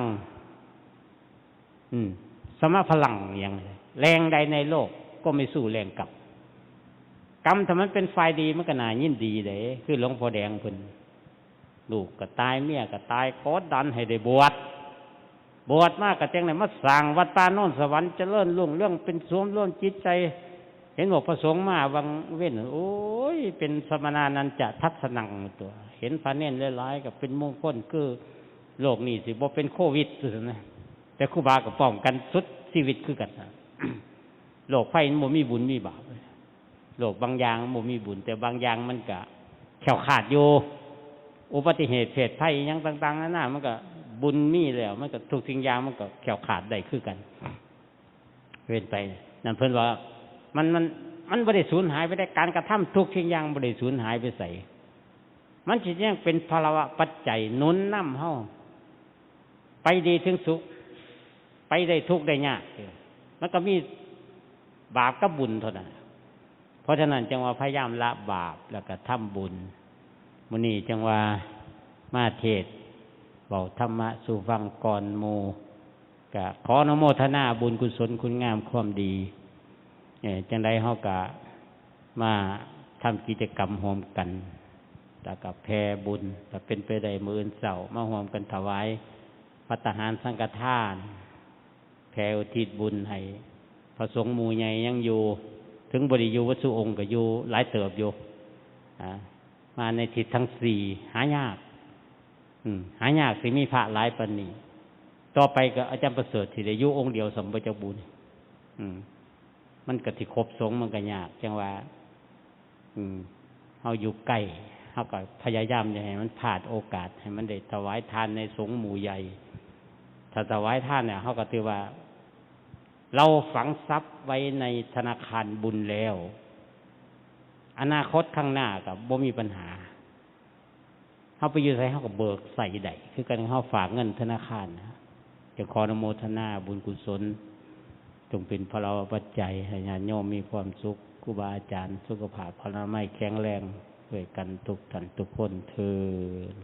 อืม สมะพลัง อย่าง แรงใดในโลกก็ไม่สู้แรงกรรม กรรมถ้ามันเป็นฝ่ายดีมันก็น่ายินดีเด้ คือหลวงพ่อแดงเพิ่น ลูกก็ตาย เมียก็ตาย กดดันให้ได้บวช บวชมาก็จั่งได้มาสร้างวัดป่าโนนสวรรค์ เจริญรุ่งเรือง เป็นศูนย์รวมจิตใจ เห็นบอกพระสงฆ์มาวังเว้น โอ้ย เป็นสมณานันจะทัสสนังตัว เห็นพระเณรหลายๆ ก็เป็นมงคล คือโลกนี้สิบ่เป็นโควิดซื่อๆ นะ แต่ครูบาก็ป้องกันสุดชีวิตคือกันนะ โรคภัยมันบ่มีบุญมีบาป โรคบางอย่างมันบ่มีบุญ แต่บางอย่างมันก็แคล้วคลาดอยู่ อุบัติเหตุเพศภัยอิหยังต่างๆ นานา มันก็บุญมีแล้ว มันก็ทุกสิ่งอย่างมันก็แคล้วคลาดได้คือกัน เว้นไป นั่นเพิ่นว่า มัน มัน มันบ่ได้สูญหายไปได้ การกระทำทุกสิ่งอย่างบ่ได้สูญหายไปไส มันสิยังเป็นพลวะปัจจัยหนุนนำเฮา ไปดีถึงสุข ไปได้ทุกข์ได้ยาก มันก็มีบาปกับบุญเท่านั้น เพราะฉะนั้นจั่งว่าพยายามละบาปแล้วก็ทำบุญ มื้อนี้จั่งว่ามาเทศน์เว้าธรรมะสู่ฟังก่อนหมู่ ก็ขออนุโมทนาบุญกุศลคุณงามความดี เอ่อ จั่งใดเฮาก็มาทำกิจกรรมร่วมกัน แล้วก็แผ่บุญ ถ้าเป็นไปได้มื้ออื่นเช้ามาร่วมกันถวายภัตตาหารสังฆทาน แผ่อุทิศบุญให้พระสงฆ์หมู่ใหญ่ยังอยู่ ถึงบ่ได้อยู่วัดสุองค์ก็อยู่หลายเติบอยู่ อ่า มาในทิศทั้งสี่ หายาก อืม หายากสิมีพระหลายปานนี้ ต่อไปก็อาจารย์ประเสริฐสิได้อยู่องค์เดียวซ้ำบ่จักบุญ อืม มันก็สิครบสงฆ์มันก็ยาก จั่งว่า อืม เฮาอยู่ใกล้ เฮาก็พยายามอย่าให้มันพลาดโอกาส ให้มันได้ถวายทานในสงฆ์หมู่ใหญ่ ถ้าถวายทานเนี่ย เฮาก็ถือว่า เราฝังทรัพย์ไว้ในธนาคารบุญแล้ว อนาคตข้างหน้าก็บ่มีปัญหา เฮาไปอยู่ไสเฮาก็เบิกใช้ได้ คือกันเฮาฝากเงินธนาคารนะ จะขออนุโมทนาบุญกุศล จงเป็นพลวะปัจจัยให้ญาติโยมมีความสุข ครูบาอาจารย์สุขภาพพลานามัยแข็งแรงด้วยกันทุกท่านทุกคนเทอญ